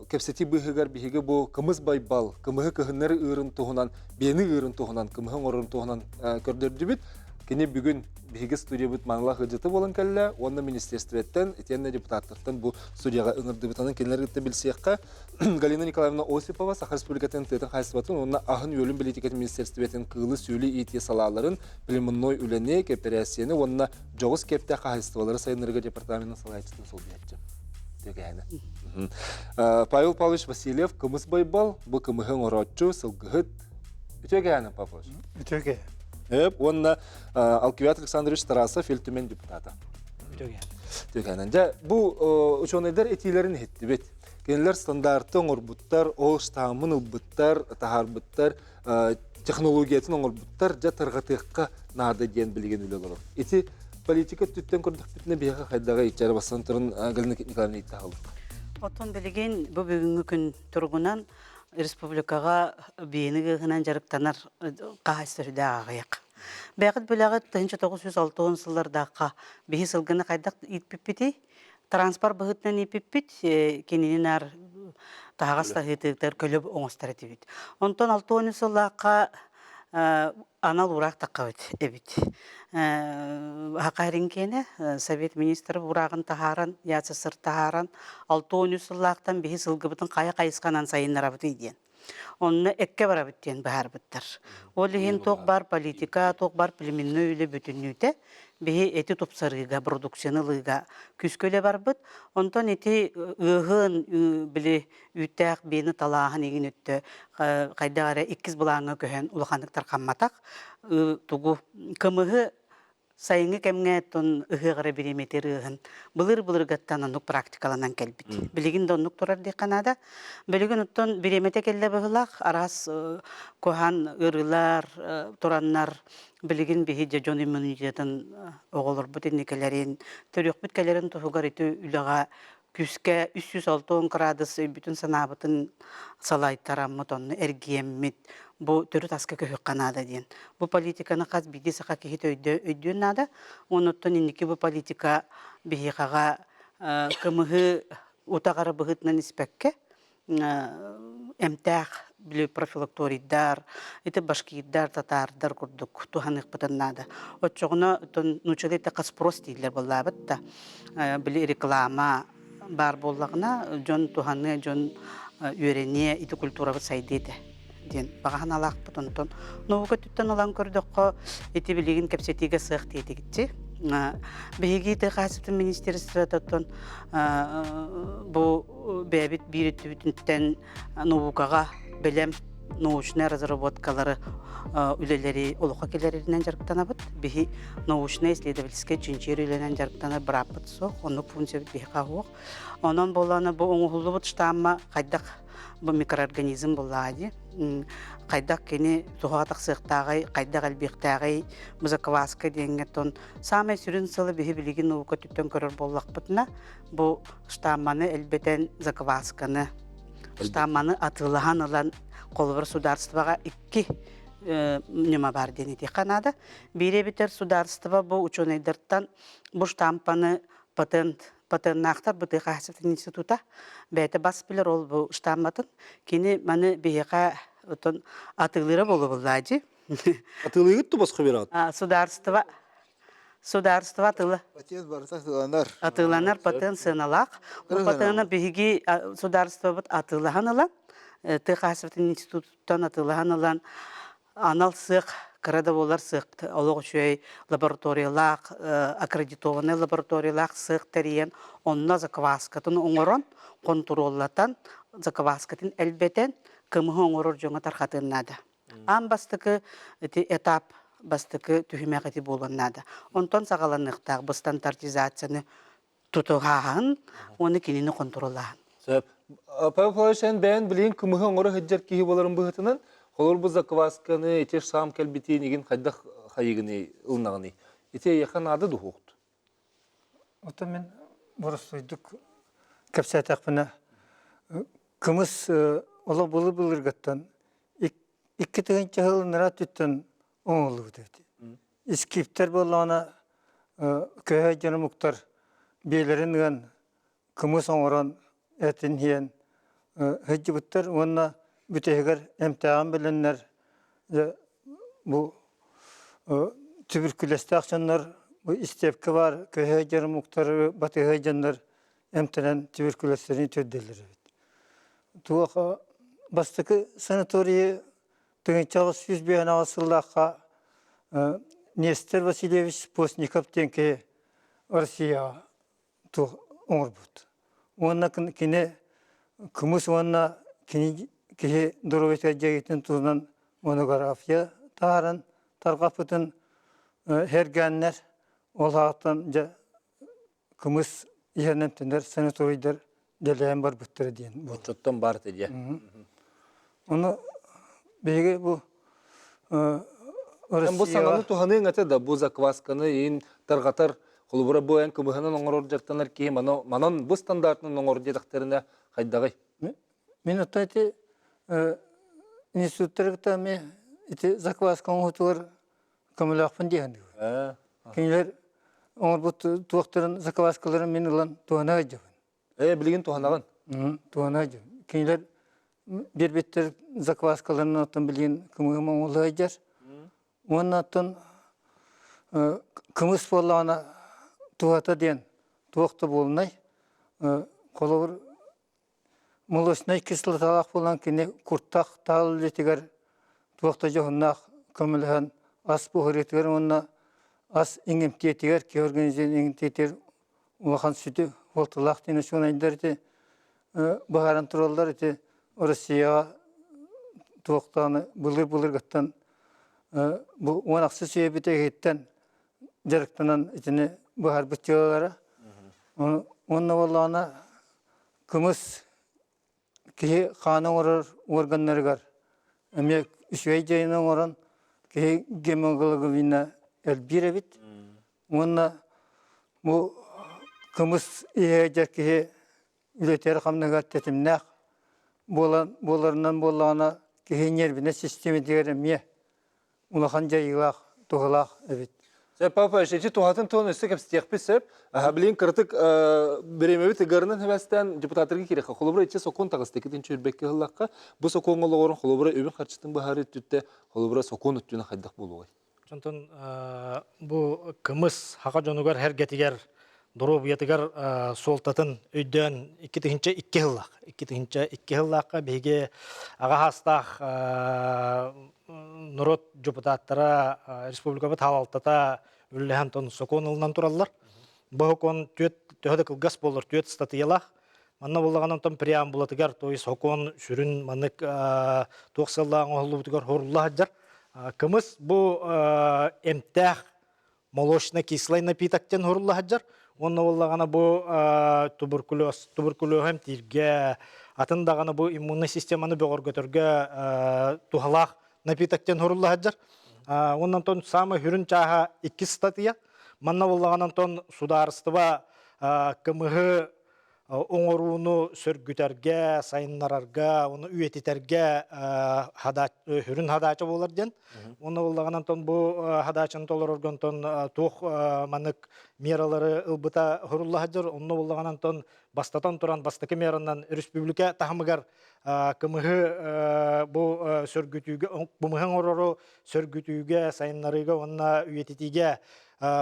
кэпсэтии быыһыгар биһиги бу кымыс байбал, кымыһы кыһыннары ыырын туһунан, биэни ыырын туһунан, кымыһы оҥорорун туһунан көрдөрдүбүт. Кини бүгүн биһиги студиябыт маанылаах ыалдьыта буолан кэллэ уонна министерствоттан итиэннэ депутаттартан бу студияҕа ыҥырдыбыт. Онон кинилэр кытта билсиэххэ. Галина Николаевна Осипова Саха Республикатын тыатын хаһаайыстыбатын уонна аһын-үөлүн бэлиитикэтин министерствотын кыылы-сүөлү иитии салааларын, племенной үлэни, кэпэрээссийэни уонна дьоҕус киэптээх хаһаайыстыбалары сайыннарыыга департаменын салайааччытын солбуйааччы. Түгээнэ. Павел Павлович Васильев Кымыс Байбал, бу кымыһы оҥорооччу, сылгыһыт. Үтүө кэһээнэ, Павел Павлович. Үтүө кэһэ. Эп, уонна Алкивиад Александрович Тарасов Ил Түмэн депутата. Үтүө кэһээнэ. Үтүө кэһээнэ. Дьэ, бу учуонайдар этиилэрин иһиттибит. Кинилэр стандарты оҥорбуттар, ол штаммын ылбыттар, таһаарбыттар, технологиятын оҥорбуттар, дьэ тарҕатыахха наада диэн билигин үлэ олорор. Ити политика өттүттэн көрдөхпүтүнэ биһиэхэ хайдаҕа иччэр бастан туран Галина Николаевна иттаһалык. Оттон билигин бу бүгүҥҥү күн туругунан республикаҕа биэни ыаһынан дьарыктанар хаһаайыстыба сүрдээх аҕыйах. Бэйэҕит билэҕит 1960 сыллардаахха биһи сылгыны хайдах ииппиппитий? Транспорт быһыытынан ииппиппит, кинини наар таһаҕас таһыытыгар көлө оҥостор этибит. Онтон 60 сыллаахха анал уураах таххабыт эбит. Хахарин киэнэ Совет министров уурааҕын таһааран, ЯССР таһааран, 63 сыллаахтан биһи сылгыбытын хайа хайысханан сайыннарабытый диэн. Онно эккэ барабыт диэн быһаарбыттар. Ол иһин туох баар политика, туох баар племенной үлэ бүтүннүүтэ биһи эти тупсарыыга, продукцияны ылыыга күүскэ үлэ барбыт. Онтон ити ыаһын, били үүттээх биэни талааһын игин өттө хайдах эрэ иккис былааҥҥа көһөн улаханнык тархамматах. Тугу кымыһы Сайыҥҥы кэмҥэ оттон ыһыах эрэ бириэмэтигэр ыаһын былыр-былыргаттан оннук практикаланан кэлбит. Билигин да оннук турар диэххэ наада. Билигин оттон бириэмэтэ кэллэ быһыылаах, араас куһаан ыарыылар тураннар билигин биһи дьэ дьон иммунитетын оҕолорбут инникилэрин, төрүөхпүт кэлэрин туһугар ити үлэҕэ күүскэ 360 кыраадыс өйбүтүн-санаабытын салайтараммыт, онно эргийэммит, бу төрүт аска көһүөххэ наада диэн. Бу политиканы хас биирдии саха киһитэ өйдүөн наада. Онуттан инники бу политика биһиэхэҕэ кымыһы утаҕары быһыытынан испэккэ, эмтээх били профилакторийдар, ити башкирдар, татаардар курдук туһаныахпытын наада. Оччоҕуна нууччалыы эттэххэ спрос дииллэр буоллаабыт да били реклама баар буоллаҕына дьон туһаныа, дьон үөрэниэ, ити культурабыт сайдыа этэ диэн баҕа санаалаахпыт. Онтон наука өттүттэн ылан көрдөххө, ити билигин кэпсэтиигэ сыах диэтигитчи. Биһиги тыа хаһаайыстыбатын министерствотыттан бу бэйэбит биир өттүбүтүттэн наукаҕа бэлэм научнай разработкалары үлэлэри олоххо киллэрэринэн дьарыктанабыт. Биһи научнай исследовательскай чинчийэр үлэнэн дьарыктанар бырааппыт суох, оннук функциябыт биһиэхэ суох. Онон буоллаҕына бу оҥоһуллубут штамма хайдах бу микроорганизм буоллаҕа дии. Хайдах кини туһаҕа тахсыахтааҕый, хайдах элбиэхтээҕий, закваска диэҥҥэ тон саамай сүрүн сылы биһи билигин наука өттүттэн көрөр буоллахпытына бу штамманы элбэтэн заквасканы штамманы атыылаһан ылан холобур судаарыстыбаҕа икки. ньыма баар диэн этиэххэ наада. Биир эбитэр судаарыстыба бу учуонайдартан бу штампаны патент патеннаахтар бу тыа хаһаайыстыбатын института бэйэтэ бас билэр ол бу штамматын кини маны биһиэхэ отон атыылыыра буолуо дии. Атыылыыгыт ту босхо бераҕыт? Судаарыстыба судаарыстыба атыыла. Патент барыта атыыланар. Атыыланар патент сыаналаах. Бу патены биһиги судаарыстыбабыт атыылаһан ылан, тыа хаһаайыстыбатын институтуттан атыылаһан ылан анал сыах кыра да буолар сыах олох үчүгэй лабораториялаах аккредитованный лабораториялаах сыах тэрийэн онно закваскатын оҥорон хонтуруоллатан закваскатын элбэтэн кымыһы оҥорор дьоҥҥо тарҕатыан наада. Аан бастакы ити этап бастакы түһүмэх ити буолуон наада. Онтон саҕаланыахтаах бу стандартизацияны тутуһааһын уонна кинини хонтуруоллааһын. Сөп. Павел Павлович, эн бэйэн билигин кымыһы оҥоро сылдьар киһи буоларын быһыытынан, холобур бу заквасканы, ити саам кэлбитин игин хайдах хайыгыный, ылнаҕыный? Ити эйиэхэ наада дуһуохт? Оттон мин боростуойдук кэпсээтэхпинэ, кымыс олох былыр-былыргаттан 2000 сыл ынараа өттүттэн оҥоһуллубут эбит. Искиптэр буоллаҕына көһө дьон омуктар биэлэрин ыан кымыс оҥорон этин иһэн сылдьыбыттар уонна бүтэһигэр эмтээҕин билэннэр дьэ бу түбүркүлэстээх дьоннор бу истиэпкэ баар көһө дьон омуктары батыһа дьоннор эмтэнэн түбүркүлэстэрин үтүөрдэллэр эбит. Туох бастакы санаторийы 1858 сыллаахха Нестер Васильевич Постников диэн киһи Россияҕа туох оҥорбут. Уонна кини кымыс уонна кини киһи доруобуйатыгар дьайыытын туһунан монография таһааран тарҕаппытын сэргээннэр ол ааттан дьэ кымыс иһэн эмтэнэр санаторийдар дэлэйэн барбыттара диэн Оччоттон баар этэ дьэ. Ону биһиги бу Бу саҥаны туһаныаҥ этэ да бу заквасканы иин тарҕатар холобура бу эн кымыһынан оҥорор дьарыктанар киһи манан бу стандартынан оҥор диэтэхтэринэ хайдаҕый? Мин оттон ити институттары кытта эмиэ ити закваска оҥоһутугар көмөлөөхпүн дии саныыбын. Кинилэр оҥорбут туохтарын закваскаларын мин ылан туһана сылдьабын. Ээ, билигин туһанаҕын. Туһана сылдьабын. Кинилэр биэрбиттэр закваскаларын оттон билигин кымыһым оҥоһулла сылдьар. Уонна оттон кымыс буоллаҕына туһата диэн туох да буолунай. Холобур Молочнай кислоталаах буолан кини куртах таал үлэтигэр туох да дьоһуннаах көмөлөһөн ас буһарыытыгар уонна ас иҥэмтиэтигэр киһи организмын иҥэмтиэтигэр улахан сүтү суолталаах диэн учуонайдар ити быһааран тураллар ити Россияҕа туохтааны былыр-былыргыттан бу 16 үйэ бүтэһигиттэн дьарыктанан итини быһаарбыт дьыалалара. Уонна буоллаҕына Кымыс киһи хааны оҥорор уорганнарыгар эмиэ үчүгэй дьайыыны оҥорон киһи гемоглобина элбиир эбит. Уонна бу кымыс иһэ киһи үлэтигэр-хамнаһыгар тэтимнээх буолан буоларынан буоллаҕына киһи ньиэрбинэй систиэмэтигэр эмиэ улахан дьайыылаах, туһалаах эбит. Сөп, папа, ити туһатын туһун өссө кэпсэтиэхпит сөп. Билигин кыратык бириэмэбит ыгарынан хэбэстээн депутаттарга киириэххэ. Холобура, ити сокуон таҕыста иккитин чүүрбэккэ ыһыллахха, бу сокуоҥҥа олоҕуран холобура үбүн харчытын быһаарыы өттүттэ, холобура сокуон өттүнэн хайдах буолуой? Онтон бу кымыс хаха дьонугар эргэтигэр доруобуйатыгар суолтатын өйдөөн 2002 сыллаах 2002 сыллаахха биһиги аҕа саастаах норуот депутаттара республикабыт салалтата үлэлэһэн тон сокуон ылынан тураллар. Бу сокуон түөрт төһө да кылгас буоллар түөрт ыстатыйалаах. Манна буоллаҕына онтон преамбулатыгар, то есть сокуон сүрүн маннык туох сыаллаах оҥоһуллубутугар хорулла сылдьар. Кымыс бу эмтээх молочно-кислый напиток диэн хорулла сылдьар. Уонна буоллаҕына бу туберкулез, туберкулеһу эмтииргэ, атын даҕаны бу иммуннай системаны бөҕөргөтөргө туһалаах напиток диэн хорулла сылдьар. Уонна онтон саамай сүрүн чааһа иккис статья. Манна буоллаҕына онтон судаарыстыба кымыһы. оҥорууну сөргүтэргэ, сайыннарарга, оны үйэтитэргэ хүрүн хадаача буолар диэн. Уонна буоллаҕына онтон бу хадаачаны толорорго онтон туох маннык мералары ылбыта хурулла сылдьар. Онно буоллаҕына онтон бастатан туран бастакы меранан республика таһымыгар кымыһы бу сөргүтүүгэ кымыһы оҥорору сөргүтүүгэ, сайыннарыыга уонна үйэтитиигэ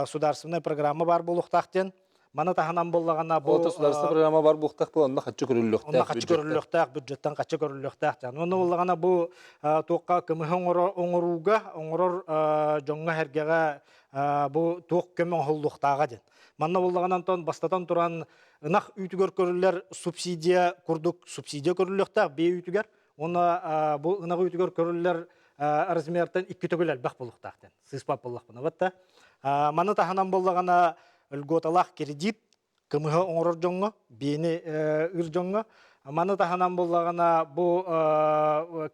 судаарственнай программа баар буолуохтаах диэн. Маны таһынан буоллаҕына бу государственная программа бар буолуохтаах буол онно хаччы көрүллүөхтээх. Онно хаччы көрүллүөхтээх бюджеттан хаччы көрүллүөхтээх диэн. Онно буоллаҕына бу туохха кымыһы оҥорууга, оҥорор дьоҥҥо-сэргэҕэ бу туох көмө оҥоһуллуохтааҕа диэн. Манна буоллаҕына онтон бастатан туран ынах үүтүгэр көрүллэр субсидия курдук субсидия көрүллүөхтээх биэ үүтүгэр уонна бу ынах үүтүгэр көрүллэр размертан икки төгүл элбэх буолуохтаах диэн сыыспат буоллахпына батта маны таһынан буоллаҕына льготалаах кредит кымыһы оҥорор дьоҥҥо биэни ыыр дьоҥҥо маны таһынан буоллаҕына бу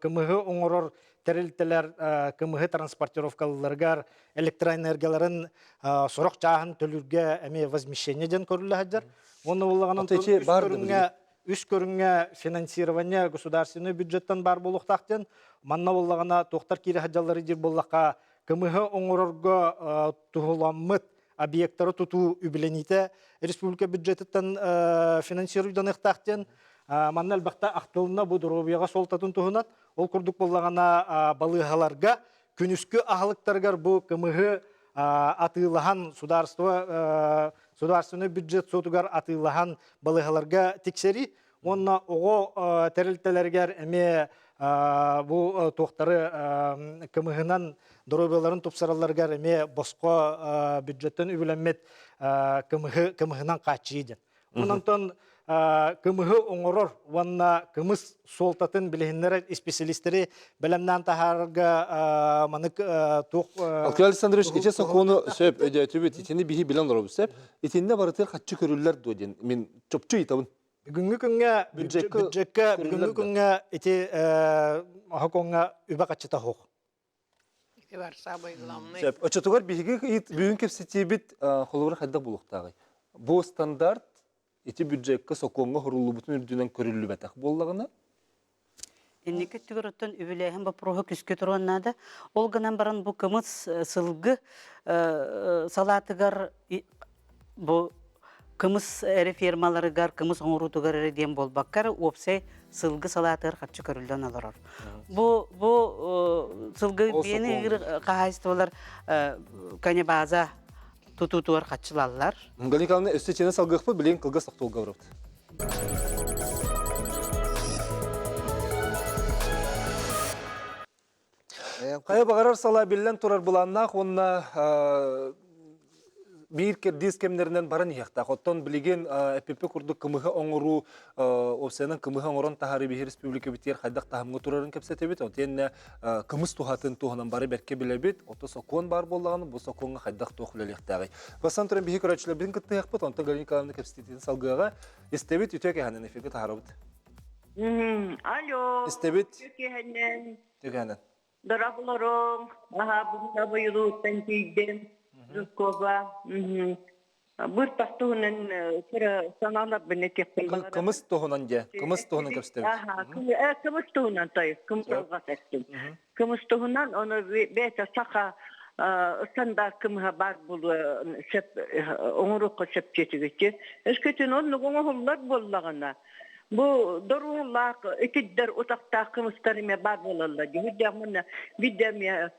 кымыһы оҥорор тэрилтэлэр кымыһы транспортировкаларыгар электроэнергияларын сорох чааһын төлүүргэ эмиэ возмещение диэн көрүллэ сылдьар. Уонна буоллаҕына үс көрүҥҥэ финансирование государственный бюджеттан баар буолуохтаах диэн манна буоллаҕына туохтар киирэ сылдьаллары диир буоллахха кымыһы оҥорорго туһуламмыт объектары тутуу үбүлэниитэ республика бюджетыттан финансируйданыахтаах диэн манна элбэхтэ ахтылынна бу доруобуйаҕа суолтатын туһунан ол курдук буоллаҕына балыыһаларга күнүскү аһылыктарыгар бу кымыһы атыылаһан судаарство судаарственный бюджет суотугар атыылаһан балыыһаларга тиксэрии уонна оҕо тэрилтэлэригэр эмиэ бу туохтары кымыһынан доруобуйаларын тупсаралларыгар эмиэ босхо бюджеттан үбүлэммит кымыһы кымыһынан хааччыйыы диэн. Онон кымыһы оҥорор уонна кымыс суолтатын билиһиннэрэр исписэлиистэри бэлэмнээн таһаарарга манык туох Алкай Александрович, ити сокуону сөп өйдөөтүбүт, итини биһи билэн олоробут сөп. Итиннэ барытыгар хаччы көрүллэр дуо диэн мин чопчу ыйытабын. Бүгүҥҥү күҥҥэ бюджекка бүгүҥҥү күҥҥэ ити оһокоҥҥа үбэ хаччыта суох. Ити бар самый главный. Сөп. Оччотугар биһиги бүгүн кэпсэтиибит холобура хайдах буолуохтааҕый? Бу стандарт ити бюджекка сокуоҥҥа суруллубутун үрдүнэн көрүллүбэтэх буоллаҕына Инники өттүгэр оттон үбүлээһин боппуруоһа күскэ туруон наада. Ол гынан баран бу кымыс сылгы салаатыгар бу кымыс эрэ фермаларыгар, кымыс оҥоруутугар эрэ диэн буолбакка эрэ уопсай сылгы салаатыгар харчы көрүллэн олорор. Бу бу сылгы биэни ыыр хаһаайыстыбалар конебаза тутуутугар хаччылаллар. Галина Николаевна, өссө чиэнэ салгыахпыт, билигин кылгас тохтуулга барабыт. Хайа баҕарар салаа биллэн турар былааннаах уонна биир кэрдиис кэмнэринэн баран иһиэхтээх. Оттон билигин эппиппи курдук кымыһы оҥоруу, уопсайынан кымыһы оҥорон таһаарыы биһи республикабытыгар хайдах таһымҥа турарын кэпсэтэбит. Отиэннэ кымыс туһатын туһунан бары бэркэ билэбит. Ото сокуон баар буоллаҕына, бу сокуоҥҥа хайдах туох үлэлиэхтээҕий. Бастан туран биһи көрөөччүлэрбитин кыттыһыахпыт, онтон Галина Николаевна кэпсэтиитин салгыаҕа. Истэбит, үтүө кэһэнэн эфиргэ таһаарабыт. Алло. Истэбит. Үтүө кэһэнэн. Үтүө кэһэнэн. Дорооболоруҥ, аһаа бүгүн абайылууттан тиийдим Жиркова. Быртах туһунан кыра санааларбын этиэхпин баҕарабын. Кымыс туһунан дьэ, кымыс туһунан кэпсэтэбит. Аха, кымыс туһунан той, кымыс алҕас эттим. Кымыс туһунан, ону бэйэтэ саха стандарт кымыһа баар буолуо сөп оҥоруохха сөп диэтигит. Өскөтүн оннук оҥоһуллар буоллаҕына, Бу доруоллаах итирдэр утахтаах кымыстар эмиэ баар буолаллар дии. Үрдээх мунна биирдэ эмиэ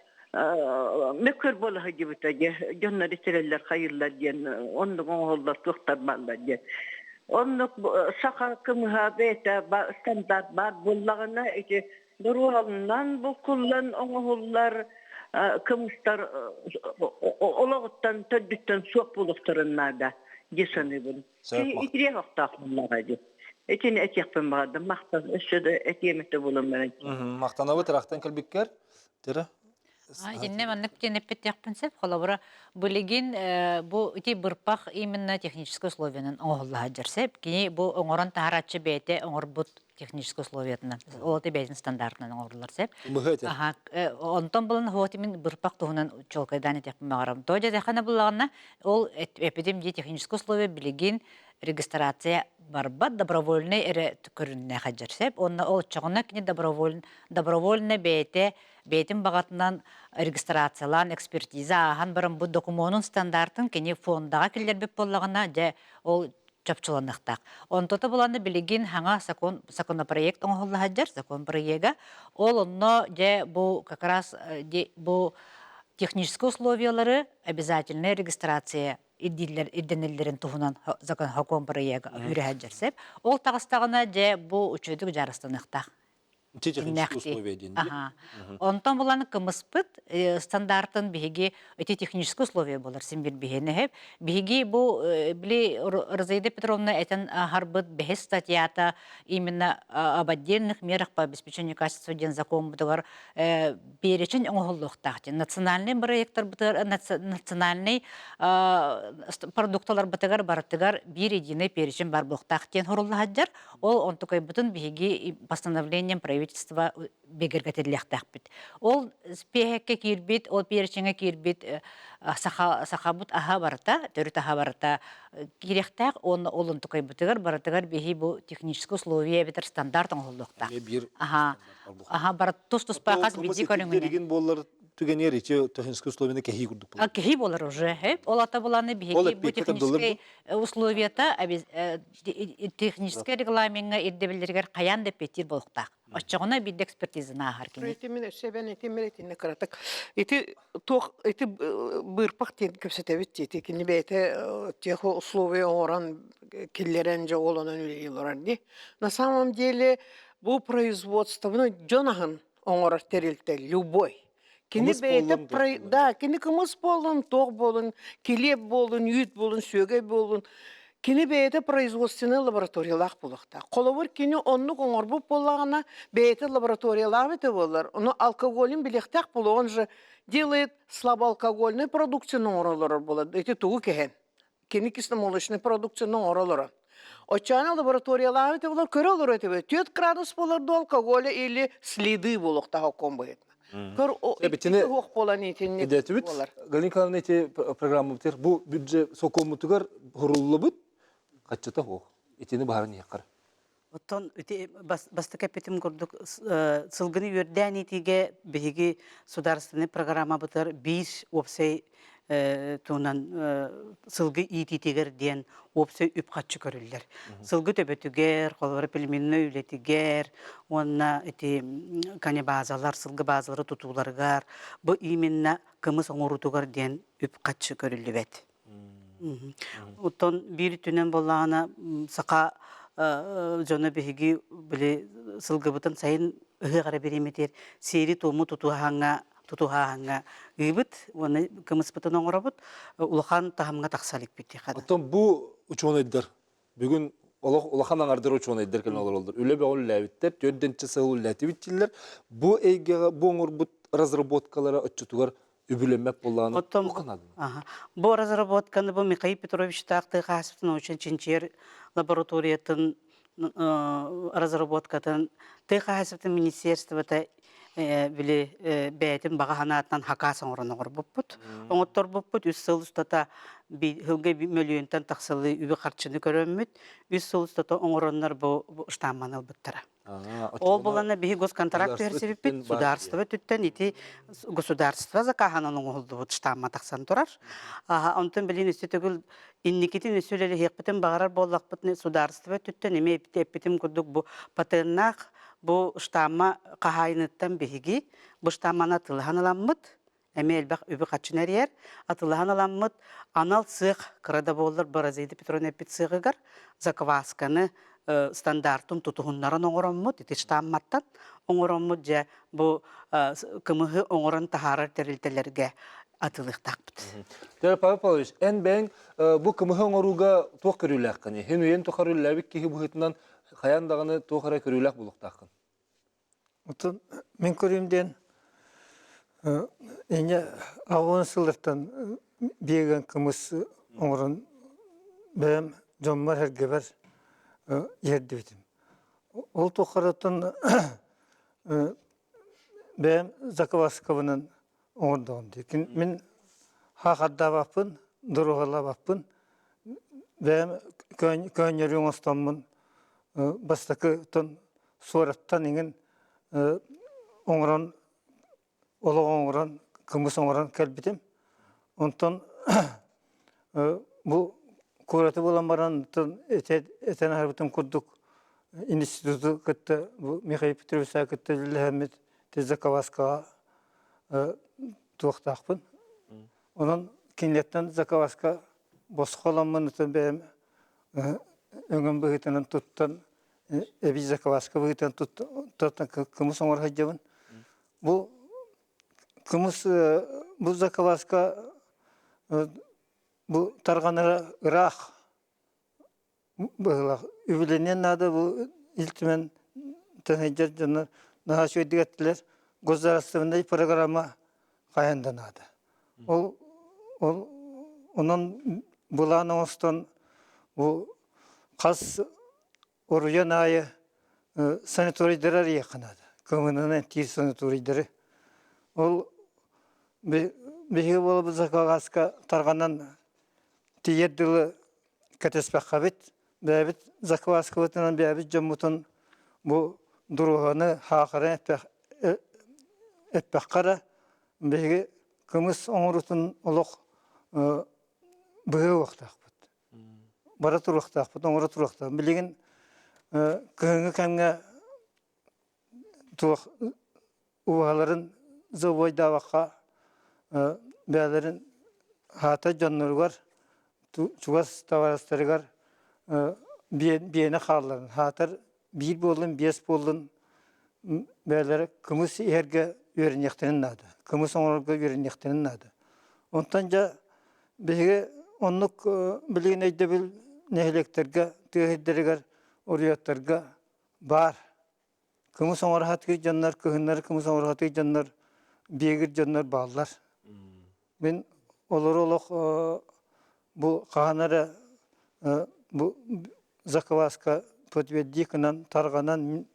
мөккөр буола сылдьыбыта дии. Дьоннор итирэллэр хайыыллар диэн оннук оҥоһуллар туохтар бааллар диэн. Оннук саха кымыһа бэйэтэ стандарт баар буоллаҕына ити доруолунан буккуллан оҥоһуллар кымыстар олоҕуттан төрдүттэн суох буолуохтарын наада дии саныыбын. Итириэх охтоох буоллаҕа дии. Итини этиэхпин баҕардым. Махтал. Өссө да этиэм этэ буолан баран. Махтанабыт ырахтан кэлбиккэр. Тыра. Итиннэ маннык диэн эппиттиэхпин сөп. Холобура, билигин бу ити бырпах именно техническэй условиянан оҥоһулла сылдьар сөп. Кини бу оҥорон таһарааччы бэйэтэ оҥорбут. Технический условиятынан. Ол это бэйэтин стандартынан оҥоруллар сөп. Мыһы этэр. Аха, онтон булан хуоти мин бырпак туһунан чуолкайдаан этиэхпин баҕарам. То дьэтэххинэ буллаҕына, ол эпидем дии технический условия билигин регистрация барбат добровольный эрэ көрүннэ хаджар сөп. Онно ол оччоҕуна кини добровольно добровольно бэйэтэ бэйэтин баҕатынан регистрациялаан экспертиза ааһан баран бу докумуонун стандартын кини фондаҕа киллэрбит буоллаҕына дьэ ол чопчуланыахтаах. Онтото буланна билигин хаҥа закон законопроект оҥоһулла сылдьар закон проега. Ол онно дьэ бу как раз бу технические условиялары обязательная регистрация ирдииллэр ирдэниллэрин туһунан закон закон проега үрэһэ сеп. Ол таҕыстаҕына дьэ бу үчүгэйдик дьаарыстаныахтаах. Технические условия диэн. Аха. Онтон булан кымыспыт стандартын биһиги эти технические условия болар син бир биһиэнэһэ. Биһиги бу били Розаида Петровна этен харбыт бэһис статьята именно об отдельных мерах по обеспечению качества диэн закон бутугар перечень оҥоһуллуохтаах диэн национальный проекттар бытыгар национальный продукталар бытыгар барытыгар биир единый перечень бар буохтаах диэн хоруллаһаддьар. Ол онтукайбытын биһиги постановлением правительства бигэргэтиллиэхтээхпит. Ол спиэһэккэ киирбит, ол перечеҥҥэ киирбит саха, сахабыт аһа барыта, төрүт аһа барыта киириэхтээх уонна ол онтукайбытыгар барытыгар биһи бу техническое условие эбэтэр стандарт оҥоһуллуохтаах. Биир Аха, аха бар тус-туспа хас биирдии көрүҥүнэн. буоллар түгэнигэр ити техническое условиены кэһии курдук буолар. Кэһии буолар уже. Ол ата буланы биһиги бу техническэй условията техническэй регламеҥҥа ирдэбиллэригэр хайаан да эппиэттиир буолуохтаах. Оччоҕуна биирдэ экспертизаны ааһар кини. Ити мин өссө эбэн этим итиннэ кыратык. Ити туох ити быырпах диэн кэпсэтэбит дии. Ити кини бэйэтэ тех условия оҥорон киллэрэн дьэ ол онон үлэлии олорор дии. На самом деле бу производствоны дьон аһын оҥорор тэрилтэ любой. Кини бэйэтэ да, кини кымыс буоллун, туох буолун, килиэп буолун, үүт буолун, сүөгэй буолун, кини бэйэтэ производственнай лабораториялаах буолуохтаах. Холобур, кини оннук оҥорбут буоллаҕына, бэйэтэ лабораториялаах этэ буоллар, ону алкоголин билиэхтээх буолуо, он же делает слабоалкогольный продукцияны оҥоролорор буолар. Ити тугу кэһэн? Кини кисломолочный продукцияны оҥоро олорон. Оччоҕуна лабораториялаабыт буолар, көрө олоро этибит. 4 градус буолар до алкоголя или следы буолуохтаах оккон быһыытынан. Көр, Эбитини уох буолан итинник Идэтибит. буолар. Галина Николаевна ити программабытыгар бу бюджет сокуоммутугар хуруллубут хаччыта суох. Итини баһарын иһэххэр. Оттон ити бастакы эппитим курдук сылгыны үөрдээн иитиигэ биһиги судаарыстыбаннай программабытыгар биир уопсай туһунан сылгы иитиитигэр диэн уопсай үп-харчы көрүллэр. Сылгы төбөтүгэр, холобура племенной үлэтигэр уонна ити конебазалар, сылгы базалары тутууларыгар бу именно кымыс оҥоруутугар диэн үп-харчы көрүллүбэт. Оттон биир өттүнэн буоллаҕына саха дьоно биһиги били сылгыбытын сайын ыһыах эрэ бириэмэтигэр сиэри-туому тутуһааҥҥа тутуһааһыҥҥа ыыбыт уонна кымыспытын оҥоробут улахан таһымҥа тахса иликпит диэххэ Оттон бу учуонайдар бүгүн олох улахан аҥардар учуонайдар кэлэн олороллор. Үлэ бөҕө үлэлээбиттэр, төрдүнчэ сыл үлэлээтибит дииллэр. Бу эйгэҕэ бу оҥорбут разработкалара оччотугар үбүлэммэт буоллаҕына Оттон туохха нааданы? аха. Бу разработканы бу Михаил Петровичтаах тыа хаһаайыстыбатын научнай чинчийэр лабораториятын разработкатын тыа хаһаайыстыбатын министерствота били бэйэтин баҕа санаатынан хакаас оҥорон оҥорбуппут. Оҥотторбуппут үс сыл устата сылга мөлүйүөнтэн тахсалыы үбү-харчыны көрөммүт, үс сыл устата оҥороннор бу штамманы ылбыттара. Ол булана биһи госконтракт түһэрсибиппит, судаарыстыба өттүттэн ити государство закаһынан оҥоһуллубут штамма тахсан турар. Онтон билин өссө төгүл инникитин өссө үлэлэһиэхпитин баҕарар буоллахпытына судаарыстыба өттүттэн эмиэ эппитим курдук бу патеннаах бу штамма хаһаайыныттан биһиги бу штамманы атыылаһан ыламмыт эмиэ элбэх үбү-харчыны эрийэр. Атыылаһан ыламмыт анал сыах кыра да буоллар Бразида Петровна эппит сыаҕыгар заквасканы стандартын тутуһуннаран оҥороммут, ити штамматтан оҥороммут дьэ бу кымыһы оҥорон таһаарар тэрилтэлэргэ атыылыахтаахпыт. Павел Павлович, эн бэйэҥ бу кымыһы оҥорууга туох көрүүлээххиний? Һин үйэн тухары үлэлээбит киһи быһыытынан хайаан даҕаны туох эрэ көрүүлээх буолуохтааххын. Оттон мин көрүүм диэн инньэ аҕыс сыллартан биэгэн кымыс оҥорон бэйэм дьоммор-сэргэбэр иһэрдибитим. Ол тухарыттан бэйэм закваскабынан оҥордоҕум дии. Мин хаахардаабаппын, доруоһалаабаппын. Бэйэм көөнньөрү оҥостоммун бастакы суораттан иҥин оҥорон олох оҥорон, кымыс оҥорон кэлбитим. Онтон бу куораты булан баран этэн аһарбытым курдук институту кытта бу Михаил Петровича кытта үлэлэһэммит закаваскаҕа туохтаахпын. Онон кинилэртэн закаваска босхо ыламмын бэйэм өҥөм быһыытынан туттан эбии закваска быһыытынан туттан кымыс оҥоро сылдьабын. Бу кымыс бу закваска бу тарҕанара ыраах быһыылаах. Үбүлэниэн наада бу Ил Түмэн сылдьар дьоннор наһаа үчүгэйдик эттилэр. Государственнай программа хайан да наада. Ол ол онон былаан оҥостон бу хас Оруйан аайы санаторийдары арыйыахха наада. Кымынан эмтиир санаторийдары. Ол биһиги буолабыт закваска тарҕанан тиийэр дылы кэтэспэххэбит. Бэйэбит закваскабытынан бэйэбит дьоммутун бу дуруһаны хаахыран эппэххэ эрэ биһиги кымыс оҥорутун олох быһыы уохтаахпыт. бара туруохтаахпыт, оҥоро туруохтаахпыт. Билигин кыһыҥҥы кэмҥэ туох убаһаларын забойдаабакка бэйэлэрин хаата дьонноругар чугас табаарыстарыгар биэнэ хаалларын хаатар биир буоллун биэс буоллун бэйэлэрэ кымыс иһэргэ үөрэниэхтэрин наада кымыс оҥорорго үөрэниэхтэрин наада онтон дьэ Биһиги оннук билигин өйдөбүл нэһилиэктэргэ, тыа сирдэригэр, уруйаттарга баар. Кымыс оҥоро сатыыр дьоннор, кыһыннары кымыс оҥоро сатыыр дьоннор, биэгир дьоннор бааллар. Мин олору олох бу хаһан эрэ бу закваска подтверди гынан тарҕанан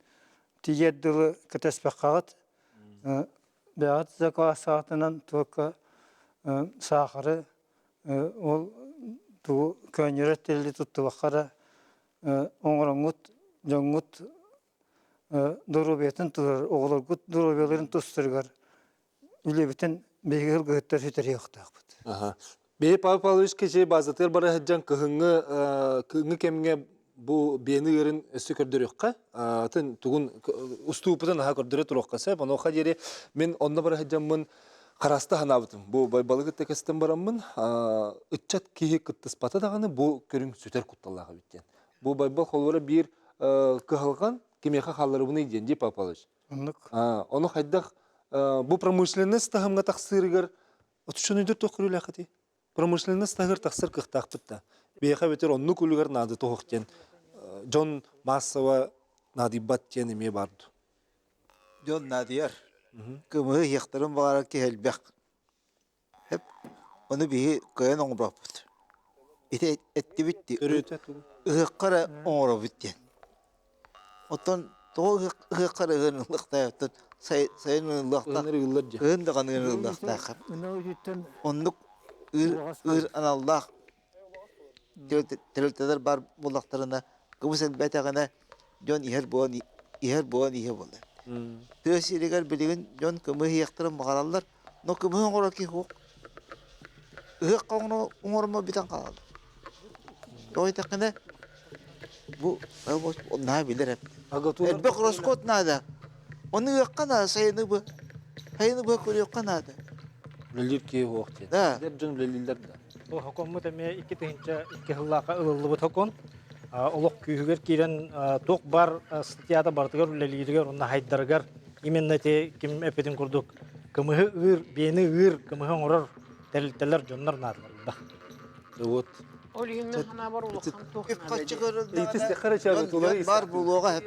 тиийэр дылы кэтэспэххэҕит. Бэҕэт закваскаҕытынан туокка саахары ол тугу көөнньөрөр тэрили туттубакка эрэ оҥороҥҥут дьоҥҥут доруобуйатын турар оҕолоргут доруобуйаларын тустарыгар үлэбитин биһиги сылгыһыттар сүтэриэхтээхпит. Бэйэ Павел Павлович киһи базатыгар бара сылдьан кыһыҥҥы кыһыҥҥы кэмҥэ бу биэни ыырын өссө көрдөрүөххэ атын тугун устуупутун аһа көрдөрө туруохха сөп. Онуоха диэри мин онно бара сылдьаммын хараста санаабытым. Бу Байбалы кытта кэстэн бараммын ыччат киһи кыттыспата даҕаны бу көрүҥ сүтэр кутталлаах эбит диэн. Бу Байбал холобура биир кыһалҕан кимиэхэ хаалларыбыный диэн дии Павел Павлович. Оннук. Ону хайдах бу промышленность таһымҥа тахсыырыгар Отучча туох көрүүлээххитий? Промышленность таһыгар тахсар кыахтаахпыт да. Биһиэхэ эбэтэр оннук үлүгэр наада туһух диэн дьон массово наадыйбат диэн эмиэ баар дуу? Дьон наадыйар. Кымыһы ыһыахтарын баҕарар киһи элбэх. Эп ону биһи кыайан оҥорбоппут. Ити эттибит дии ыһыахха эрэ оҥоробут диэн. Оттон тоҕо ыһыахха эрэ ыһыан ыллахтаах сайын ыллахтаах ыһын даҕаны ыллахтаах. Оннук ыыр аналлаах тэрилтэлэр баар буоллахтарына кыбыс элбээтэҕинэ дьон иһэр буолан иһэр буолан иһэ буолар. Тыа сиригэр билигин дьон кымыһы иһиэхтэрин баҕараллар, но кымыһы оҥорор киһи суох. Ыһыахха оҥорума бүтэн хаалар. Тоҕо диэтэххинэ бу наһаа билэр эбит. Элбэх ороскуот наада. Ону ыахха наада сайыны быһа. Сайыны быһа көрүөххэ наада. Үлэлиир киһи суох диэн. Да. Эдэр дьон үлэлииллэр да. Бу хокоммут эмиэ 2002 сыллаахха ылыллыбыт хокон. Олох күүһүгэр киирэн туох бар статьята барытыгар үлэлииригэр уонна хайдарыгар именно ити ким эппитин курдук кымыһы ыыр, биэни ыыр, кымыһы оҥорор тэрилтэлэр дьоннор наадалар элбэх. Вот. Ол иһин мин санаабар улахан туох Үп-харчы көрүллэҕинэ баар буолуоҕа.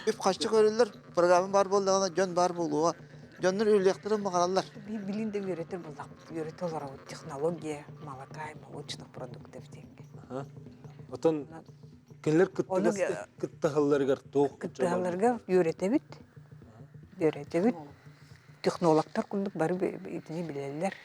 Үп-харчы көрүллэр, программа баар буоллаҕына дьон баар буолуоҕа. Дьоннор үлэлиэхтэрин баҕараллар. Билин да үөрэтэр буоллахпыт, үөрэтэ олоробут технология молока и молочных продуктов диэҥҥэ. Отон. Кинилэр кыттыһалларыгар туох Кыттыһалларыгар үөрэтэбит. Үөрэтэбит. Технологтар курдук бары итини билэллэр.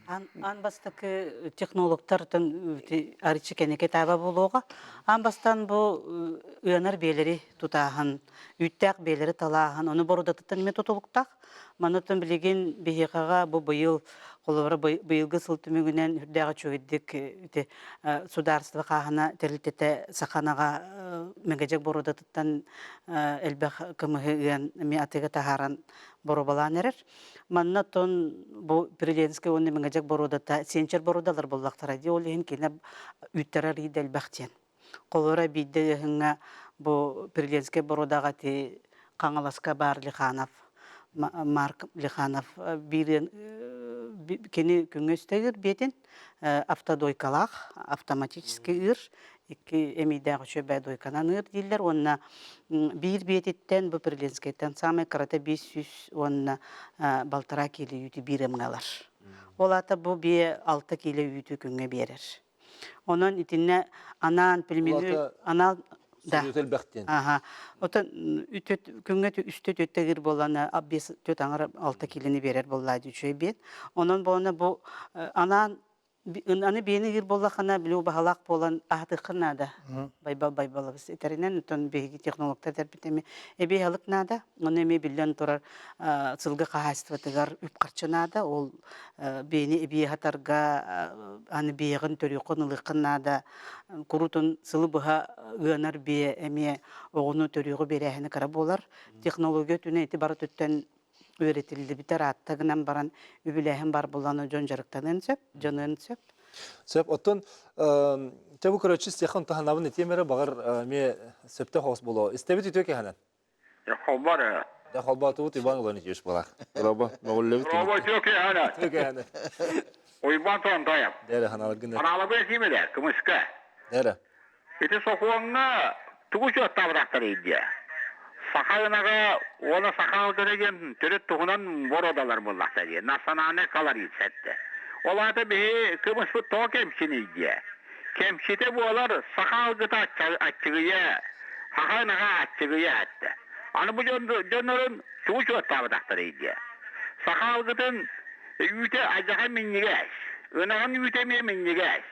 Аан бастакы технологтартан арычы кэнэкэ таба буолуоҕа. Аан бастаан бу ыанар биэлэри тутааһын, үүттээх биэлэри талааһын, ону бородатыттан эмиэ тутулуктаах. Манытын билигин биһиэхэҕэ бу быйыл, холобура быйылгы сыл түмүгүнэн үрдээх үчүгэйдик ити судаарыстыба хааһына тэрилтэтэ Саханаҕа Мэгэдьэк бородатыттан элбэх кымыһы ыан эмиэ атыыга таһааран боруобалаан эрэр. Манна оттон бу Приленскэй уонна Мэҥэдьэк боруодата сиэнчэр боруодалар буоллахтара дии, ол иһин кини үүттэрэ арыый да элбэх диэн. Холобура биирдэ ыаһыҥҥа бу Приленскэй боруодаҕа ити Хаҥаласка баар Лиханов, Марк Лиханов биир кини күҥҥэ үстэ ыыр биэтин автодойкалаах, автоматически ыыр, икки эмиийдээх үчүгэй дойканан ыыр дииллэр уонна биир биэтиттэн бу Приленскэйтэн саамай кырата 500 уонна балтараа киилэ үүтү биир ымҥа ылар. Ол аата бу биэ 6 киилэ үүтү күҥҥэ биэрэр. Онон итиннэ анаан пельмени анаан да. Аха. Отон күҥҥэ үстэ түөттэ ыыр буоллана биэс түөт аҥар алта киилэни биэрэр буоллаа дии үчүгэй биэт. Онон буолана бу анаан аны биэни ыыр буоллаххына били убаһалаах буолан аһатыаххын наада. Байбал Байбалабыс этэринэн оттон биһиги технологтар этэрбит эми эбии аһылык наада. Ону эмиэ биллэн турар сылгы хаһаайыстыбатыгар үп-харчы наада. Ол биэни эбии аһатарга аны биэҕин төрүөххүн ылыаххын наада. Курутун сылы быһа ыанар биэ эмиэ оҕону төрүөҕү биэрээһинэ кыра буолар. Технология өттүнэн ити бары өттүттэн үөрэтиллибитэ ыраатта гынан баран үбүлээһин бар булан дьон дьарыктаныан сөп, дьаныан сөп. Сөп. Оттон чэ бу короче истиэххэ онтоһанабын этиэм эрэ баҕар эмиэ сөптөөх оҕус буолуо. Истэбит үтүө кэһэнэн. Холбор ээ. Дьэ холбоотубут Иван Иванович буолар. Роба, мөҕүллэбит. Роба үтүө кэһэнэн. Үтүө кэһэнэн. Уйбаан Тонтоев. Дэрэ ханаларгын. Ханаалабыа кимилэ, кымыска. Дэрэ. Ити сокуоҥҥа тугу учуоттаабатахтарый диэ? Саха ынаҕа уонна саха алдара диэн төрүт туһунан боруодалар буоллахтар дии. Национальнай колорит эттэ. Ол аата биһи кымыспыт тоҕо кэмчиний диэ? Кэмчитэ буолар саха алгыта аччыгыйа, саха ынаҕа аччыгыйа эттэ. Аны бу дьон дьоннорун тугу учуоттаабатахтарый диэ? Саха алгытын үүтэ алдьархай минньигэс, ынаҕын үүтэ эмиэ минньигэс.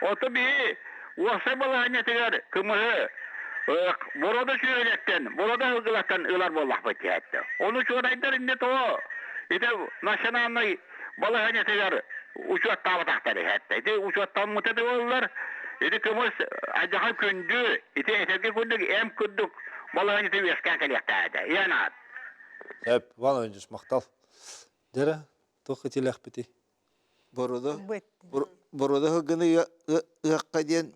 Ото биһи уопсай балаһыанньатыгар кымыһы борода сүөһүлэртэн, борода сылгылартан ылар буоллахпыт диэттэ. Ону учуонайдар иннэ тоҕо ити национальнай балаһыанньатыгар учуоттаабатахтар иһэттэ. Ити учуоттаммыта да буоллар, ити кымыс алдьархай күндү, ити этэргэ курдук эм курдук балаһыанньата үөскээн кэлиэхтээх этэ. Иэн аат. Сөп, Иван Иванович, махтал. Дьэрэ, туох итилэхпитий? Борода борода сылгыны ыахха диэн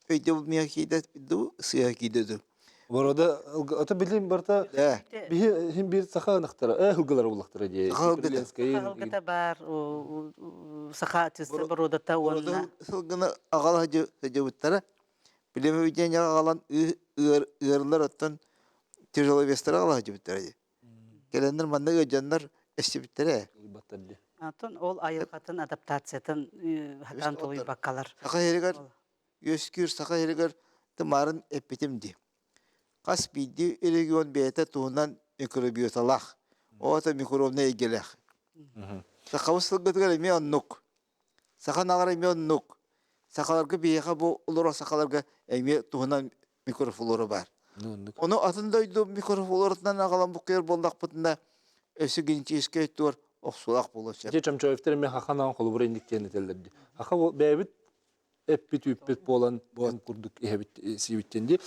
өйдөбүл миэхэ киирдэ дуу, сыыһа киирдэ дуу? Борода ото билим барта биһи хин бир саха ынахтара, э сылгылара буллахтара дии. Саха сылгыта. Саха сылгыта бар, саха чисто бородата уонна сылгыны аҕала сылдьыбыттара. Билим өйдүөн аҕалан ыарылар оттон тяжеловестары аҕала сылдьыбыттара дии. Кэлэннэр манна ыалдьаннар эстибиттэрэ. Онтон ол айылҕатын адаптациятын сатаан тулуйбаккалар. Саха сиригэр үөскүүр саха сиригэр тымаарын эппитим дии. Хас биирдии регион бэйэтэ туһунан микробиоталаах, оҕото микробнай эйгэлээх. Сахабыт сылгытыгар эмиэ оннук. Саха наҕара эмиэ оннук. Сахаларга биһиэхэ бу олорор сахаларга эмиэ туһунан микрофлора баар. Ону атын дойду микрофлоратынан аҕалан буккуйар буоллахпытына, өссө генетическэй туор охсуулаах буолуон сөп. Ити Чомчоевтар эмиэ хаханаан холобура инник диэн этэллэр дии. Хаха бэйэбит эппит үүппүт буолан курдук иһэбит сиибиттэн дии.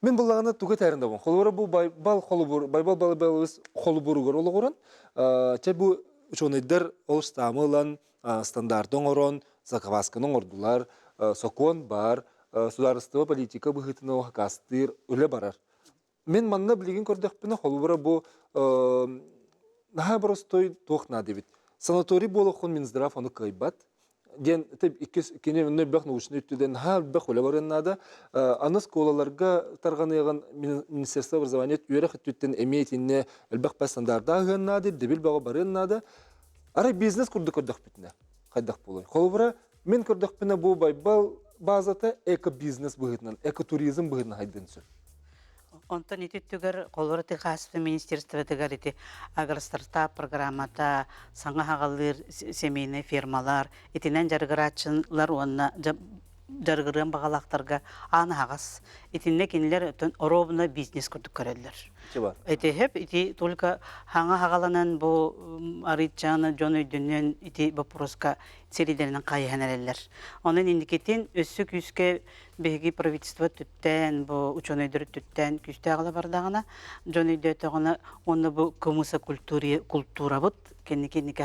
Мин буллаҕына тугу этэрин да холобура бу байбал холобур байбал балыбалыбыс холобуругар олоҕуран чэ бу учуонайдар олус таамы ылан стандарты оҥорон заквасканы оҥордулар сокуон бар судаарыстыба политика быһыытынан хакастыыр үлэ барар Мин манна билигин көрдөхпүнэ, холобура бу наһаа боростуой туох наада эбит. Санаторий буолуоххун Минздрав ону кыайбат. Диэн иккис кини онно элбэх научнай өттүдэн наһаа элбэх үлэ барыан наада. Аны школаларга тарҕаныаҕын Министерство образования үөрэх өттүттэн эмиэ итиннэ элбэх бас стандартааһыан наада, ирдэбил бөҕө барыан наада. Арай бизнес курдук көрдөхпүтүнэ хайдах буолуой? Холобура, мин көрдөхпүнэ бу Байбал базата эко-бизнес быһыытынан, экотуризм быһыытынан хайдыан сөп. Онтон ити өттүгэр холобура тыа министерствотыгар ити агростартап программата, саҥа аҕалыыр семейнай фермалар, итинэн дьарыгырааччылар уонна дьарыгырыан баҕалаахтарга аан аһаҕас. Итиннэ кинилэр оруобуна бизнес курдук көрөллөр. Ити хеп ити только хаҥа хагаланан бу арыйчааны дьон өйдөнөн ити боппуруоска сиридэринэн хайыһан эрэллэр. Онон инникитин өссө күүскэ биһиги правительство түттээн, бу учуонайдар түттээн күүстээх ыла бардаҕына, дьон өйдөөтөҕүнэ уонна бу кымыса культурабыт кэнники инники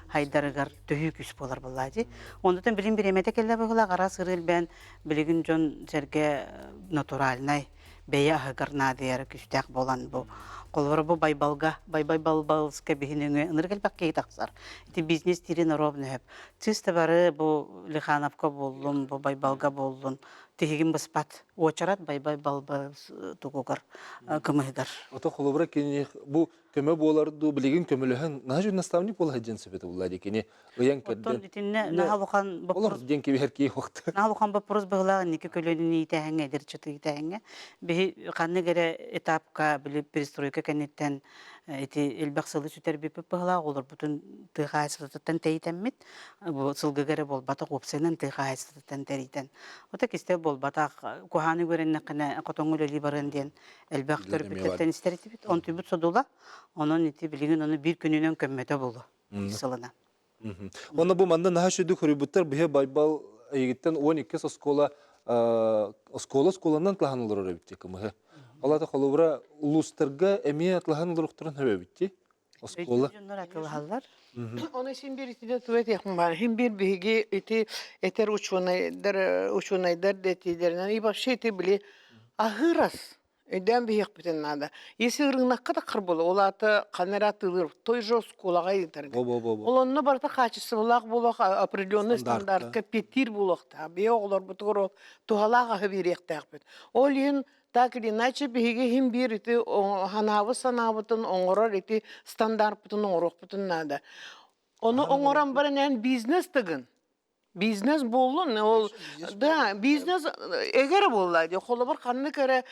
хайдарыгар төһүү күүс буолар буоллаа дии. Оннутан билин бириэмэтэ кэллэ быһыылаах араас ырыы элбээн билигин дьон сэргэ натуральнай бэйэ аһыгар наадыйара күүстээх буолан бу холобура бу Байбалга Байбай Балбалска биһин өҥө ынырык элбэх киһи тахсар. Ити бизнес тиирин оруобуна сөп. Чисто бары бу Лихановка буоллун, бу Байбалга буоллун тиһигин быспат. Уочарат Байбай Балбал тугугар кымыһыгар. Ото холобура кини бу көмө буолар дуу билигин көмөлөһөн наһаа наставник буола сылдьан сөп этэ булла дии кини ыйан Оттон кэрдэн итиннэ наһаа улахан олор боппурус диэн кибиһэр киһи уохта наһаа улахан боппурус быһылаах инники көлүөнэни иитээһиҥҥэ эдэр ыччаты иитээһиҥҥэ биһи ханнык эрэ этапка били перестройка кэнниттэн ити элбэх сылы сүтэрбиппит быһылаах олорбутун тыа хаһаайыстыбатыттан тэйитэммит бу сылгыга эрэ буолбатах уопсайынан тыа хаһаайыстыбатыттан тэритэн ото кистэл буолбатах куһааны үөрэннэххинэ хотоҥҥо үлэлии барыан диэн элбэх төрөппүттэртэн истэр этибит. Онтуйбут содула, онон ити билигин ону биир күнүнэн көммөтө буолуо сылынан. Онно бу манна наһаа сүдү хоруйбуттар биһи Байбал эйигиттэн 12 оскуола оскуола оскуоланан тылаһан олорор эбит кымыһы. Ол ата холобура улуустарга эмиэ тылаһан олоруохтарын сөп эбит оскуола. Дьоннор атылаһаллар. Оны син бир итиде тует яхын бар. Хим бир биһиги ити этер учуонайдар учуонайдар дэтиилеринэн и вообще ити били аһыырас өйдөөн биһиэхпитин наада. Если ырыынакка да буолар, ол аата ханна эрэ атыылыыр, той же оскуолаҕа ыытарга. Ол онно барыта хаачыстыбалаах буолуох, определенный стандартка петтиир буолуохтаах. Биһи оҕолорбутугар ол туһалаах аһы биэриэхтээхпит. Ол иһин так или иначе биһиги иһин биир ити ханаабыт санаабытын оҥорор ити стандартпытын оҥоруохпутун наада. Ону оҥорон баран эн бизнес тыгын. Бизнес буоллун, ол да бизнес эгэрэ буолла дии. Холобур ханнык эрэ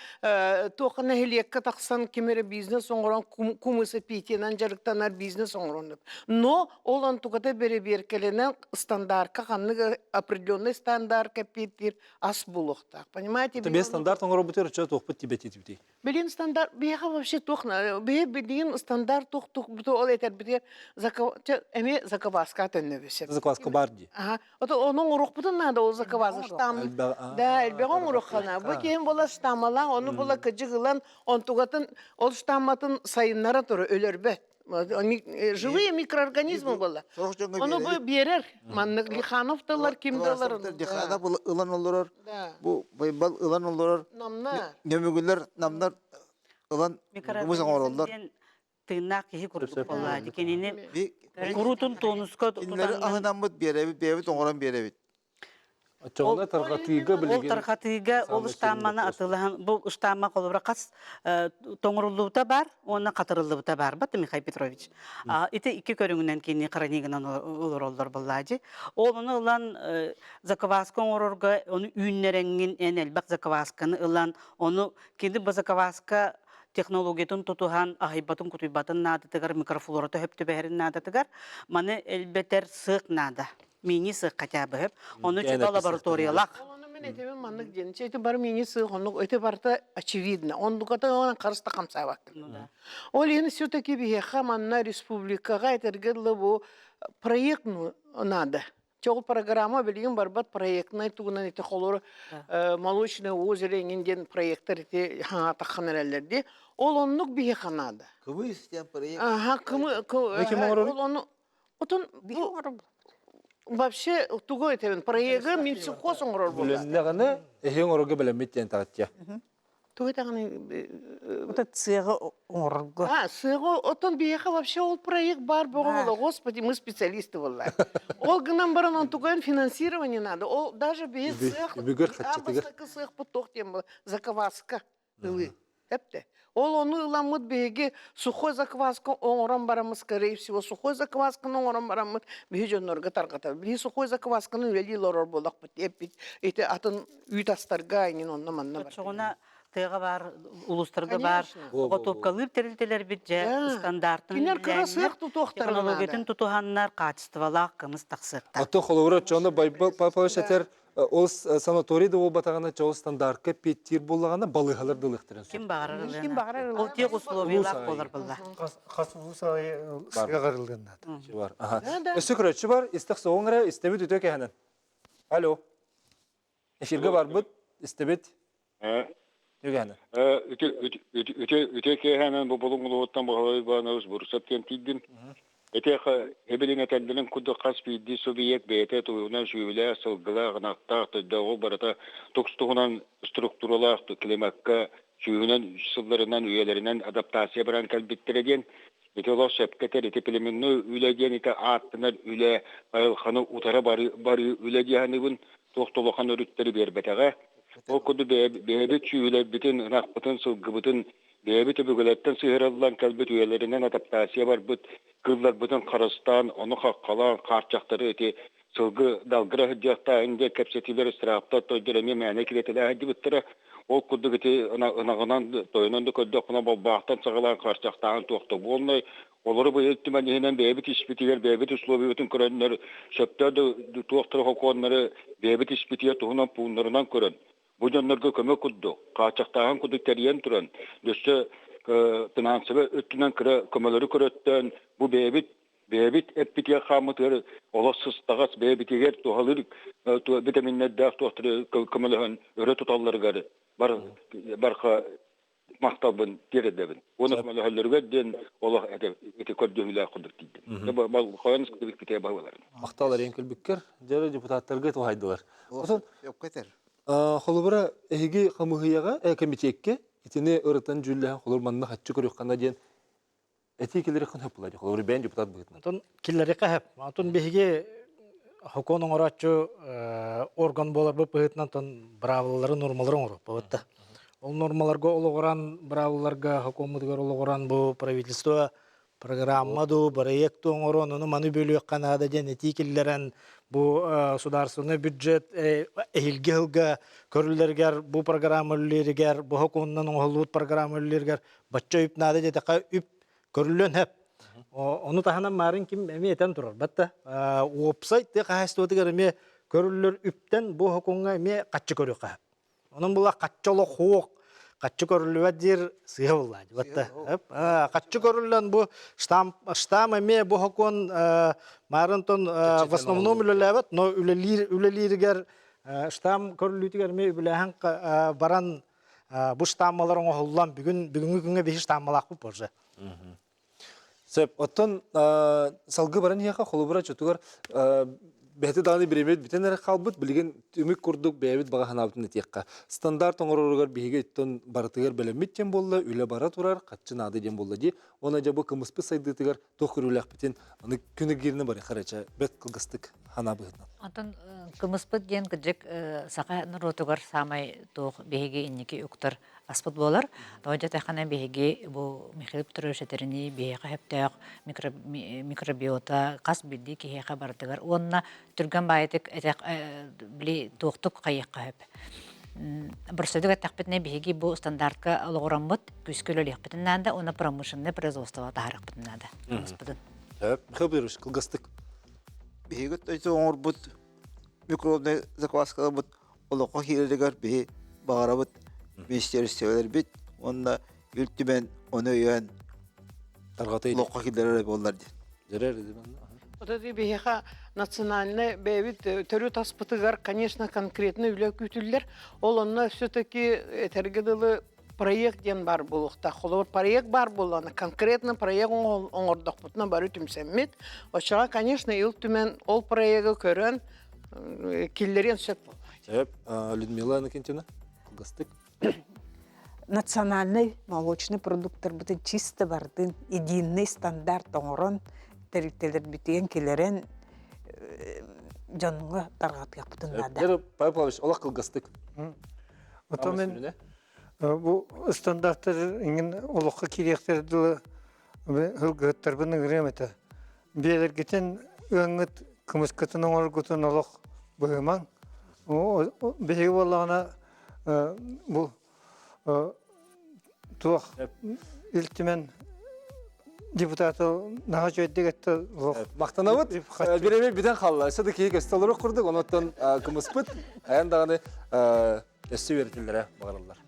туохха нэһилиэккэ тахсан ким эрэ бизнес оҥорон кумысы питиенан дьарыктанар бизнес оҥорон. Но ол онтуката бэрэбиэркэлэнэн стандартка ханнык определенный стандартка эппиэттиир ас буолуохтаах. Понимаете? Это без стандарт оҥоробутугар өчө туохпут тибетитибитий? Билин стандарт биһиэхэ вообще туох биһи билигин стандарт туох туох бу ол этэрбитигэр эмиэ закваска төннөбүсэ. Закваска бар дии. Аха. Ото ону оҥоруохпутун наада ол закваска штамм. Да, элбэҕи оҥоруоххана. Бу киһим була штаммалаах, ону була кыдьык ылан, онтугатын ол штамматын сайыннара туру өлөрбөт. Живые микроорганизмы было. Ону бу биэрэр. Маннык Лиханов дылар, ким дылар. Лиханов ылан олорор. Бу Байбал ылан олорор. Намна. Нөмүгүлэр намнар ылан кымыс оҥороллор. Тыыннаах киһи курдук буолла. Кинини курутун тонуска Кинилэри аһынаммыт биэрэбит, бэйэбит оҥорон биэрэбит. Оччоҕуна тарҕатыыга билигин Ол тарҕатыыга ол ыстаамманы атыылаһан бу ыстаамма холобура хас тоҥоруллубута бар уонна хатырыллыбыта бар бат Михаил Петрович. Ити икки көрүҥүнэн кини хранигынан олороллор буоллаадьы. Ол ону ылан закваска оҥорорго ону үүннэрэҥҥин эн элбэх заквасканы ылан ону кини бу закваска технологиятын тутуһан аһыйбатын кутуйбатын наадатыгар микрофлората хөп түбэһэрин наадатыгар маны элбэтэр сыах наада мини сыах хотя бы Ону чута лабораториялаах. Ону мен этебин маннык диэн. Эти бар мини сыах оннук эти барыта очевидно. Оннуката онон харыс да хамсаабаккын. Ол иһин все-таки биһиэхэ манна республикаҕа этэргэ дылы бу проект надо. Чоҕул программа билигин барбат проектнай тугунан ити холору молочное озеро иҥин диэн проекттар ити хаҥаатаххан эрэллэр дии. Ол оннук биһиэхэ наада. Кымыс диэн проект. Аха, кымы ол ону Отон бу вообще тугу этэбин проегы Минсельхоз оҥорор буолла. Үлэннэҕинэ эһи оҥорорго бэлэммит диэн таҕыттыа. Тугу этэҕиний? Вот сыаҕы оҥорорго. А, сыаҕы отон биһиэхэ вообще ол проект баар буолла. Господи, мы специалисты буолла. Ол гынан баран онтуган финансирование надо. Ол даже биһи сыах, Үбүгэр хаччытыгар. бастакы сыахпыт туох диэн буолла? Закваска ылыы. Эпте. Ол ону ыламмыт биһиги сухой закваска оҥорон бараммыт, скорее всего, сухой заквасканы оҥорон бараммыт биһи дьоннорго тарҕатабыт. Биһи сухой заквасканы үлэлии олорор буоллахпыт эппит. Ити атын үүт астарга иҥин онно манна бар. Оччоҕуна тыаҕа баар, улуустарга баар готовкалыыр тэрилтэлэрбит дьэ стандартын Кинилэр кыра сыах тутуохтарын технологиятын тутуһаннар хаачыстыбалаах кымыс тахсыахтаах. Ото холобура чону Байбал Павлович этэр ол санаторий да буолбатаҕына чоҕу стандартка эппиэттиир буоллаҕына балыыһалар да ылыахтарын сөп. Ким баҕарар ылыан. Ким баҕарар Ол ылыан. тех условиялаах буолар булла. Хас улуус аайы сыаҕар ылыан наада. Бар. Өссө көрөөччү бар, истэх соҕуҥ эрэ, истэбит үтүө кэһэнэн. Алло. Эфиргэ барбыт, истэбит. Үгэһэнэн. Үтүө киэһэнэн бу Булуҥ улууһуттан Баһылай Иванович Бурцев диэн тиийдим. Этиэхэ, эбилин этэллэрин курдук хас биирдии субъект бэйэтэ туһунан сүүһүлээх, сылгылаах, ынахтаах, тойдооҕу барыта тус-туһунан структуралаах климакка сүүһүнэн сылларынан, үйэлэринэн адаптация баран кэлбиттэрэ диэн ити олох сөпкө этэр ити племенной үлэ диэн ити ааттанар үлэ айылҕаны утары барыы, барыы үлэ дии саныыбын туох да улахан өрүттэри биэрбэтэҕэ. Ол курдук бэйэбит сүөһүлэрбитин, ынахпытын, сылгыбытын бэйэбит өбүгэлэртэн сыһыарыллан кэлбит үйэлэринэн адаптация барбыт кыылларбытын харыстаан, ону хаххалаан, хаарчахтары ити сылгы далгыра сылдьыахтааһын диэн кэпсэтиилэр ыстырааптар тойдор эмиэ мээнэ килэтэлээх сылдьыбыттара. Ол курдук ити ынаҕынан, тойонон да көрдөххүнэ балбаахтан саҕалаан хаарчахтааһын туох да буолнай. Олору быйыл түмэн иһинэн бэйэбит испитигэр, бэйэбит условиябытын көрөннөр, сөптөөх да туохтары сокуоннары бэйэбит испитигэр туһунан пууннарынан көрөн, бу дьоннорго көмө курдук, хааччахтааһын курдук тэрийэн туран, өссө финансовай өттүнэн кыра көмөлөрү көрөттөөн, бу бэйэбит бэйэбит эппитигэр хааммытыгар олох сыстаҕас бэйэбитигэр туһалыыр витаминнэрдээх туохтары көмөлөһөн өрө туталларыгар бар барха махталбын тиэрдэбин. Уонна көмөлөһөллөрүгэр диэн олох ити көрдөһүүлээх курдук тиийдим. Хойон китээ баһыларын. Махтал эрийн кэлбиккэр дьэрэ депутаттарга туһайдылар. Отон холобура эһиги хамыһыйаҕа комитекке итини ырытан дьүүллэһэн холобур манна хаччы көрүөххана диэн этии киллэриэххин сөп буолар холобур бэйэн депутат быһыытынан. Отон киллэриэххэ сөп. Отон биһиги хокуон оҥорооччу орган буоларбыт быһыытынан тон быраабылалары нормалары оҥоруохпут да. Ол нормаларга олоҕуран быраабылаларга хокуоммутугар олоҕуран бу правительство программа дуу, проект дуу оҥорон ону маны бөлүөххэ наада диэн этии киллэрэн бу судаарыстыбаннай бюджет эһиилги сылга көрүллэригэр бу программа үлэлииригэр бу сокуонунан оҥоһуллубут программа үлэлииригэр бачча үп наада диэтэххэ үп көрүллүөн сөп. Ону таһынан маарын ким эмиэ этэн турар. Батта уопсай тыа хаһаайыстыбатыгар эмиэ көрүллэр үптэн бу сокуоҥҥа эмиэ хаччы көрүөххэ сөп. Онон була хаччы олох хуох, хаччы көрүллүбэт диир сыыһа булла. Батта хаччы көрүллэн бу штамм штамм эмиэ бу сокуон маарын в основном үлэлээбэт, но үлэлиир үлэлииригэр штамм көрүллүүтүгэр эмиэ үбүлээһин баран бу штаммалар оҥоһуллан бүгүн бүгүҥҥү күҥҥэ биһи штаммалаахпыт уже. Сөп. Оттон салгыы баран иһиэхэ холобура чотугар бэйэтэ даҕаны бириэмэбит бүтэн эрэ хаалбыт, билигин түмүк курдук бэйэбит баҕа санаабытын этиэххэ. Стандарт оҥороругар биһиги оттон барытыгар бэлэммит диэн буолла, үлэ бара турар, хаччы наада диэн буолла дии. Уонна дьэ бу кымыспыт сайдыытыгар туох көрүүлээхпитин аны күнү кииринэ барыахха эрэ чэ бэрт кылгастык санаа быһыытынан. Онтон кымыспыт диэн кырдьык саха норуотугар саамай туох биһиги инники уктар аспыт буолар. Тоҕо диэтэххинэ биһиги бу Михаил Петрович этэринии биһиэхэ сөптөөх микробиота хас биирдии киһиэхэ барытыгар уонна түргэн баайытык этэх били туохтук хайыахха сөп. Бырсыдык эттэхпитинэ биһиги бу стандартка олоҕураммыт күүскэ үлэлиэхпитин наада уонна промышленное производство таһаарыахпытын наада. Кымыспытын. Михаил Петрович, кылгастык. Биһиги оҥорбут микробнай закваскаларбыт олоххо киирэригэр биһи баҕарабыт министиэристибэлэрбит уонна Ил Түмэн ону өйөөн тарҕатыы олоххо киллэрэр буоллар диэн. Дьэрэр Вот это биһиэхэ национальнай бэйэбит төрүт аспытыгар, конечно, конкретно үлэ күүтүллэр. Ол онно все-таки этэргэ дылы проект диэн бар буолуохтаах. Холобур, проект бар буоллаҕына, конкретно проект оҥордохпутуна бары түмсэммит. Оччоҕо, конечно, Ил Түмэн ол проегы көрөн киллэриэн сөп буолла. Сөп. Людмила Иннокентьевна, кылгастык. Национальнай молочный продукттарбытын чисто бардын, единый стандарт оҥорон, тэрилтэлэрбитигэн килэрэн дьоҥҥо тарҕатыахпытын наада. Павел Павлович, олох кылгастык. Оттон мен. Бу ыстандартар иҥин олоххо киириэхтэр дылы ылгыһыттарбын ыҥырыам этэ. Биэлэргитин ыаҥҥыт, кымыскытын оҥоргутун олох быһымаҥ. Биһиги буоллаҕына бу туох Ил Түмэн депутаты наһаа үчүгэйдик этте Махтанабыт. Бирэми бүтэн хаалла. Өссө да киһи көстө олоруох курдук, онуттан кымыспыт айан даҕаны өссө үөрэтиллэрэ баҕарыллар.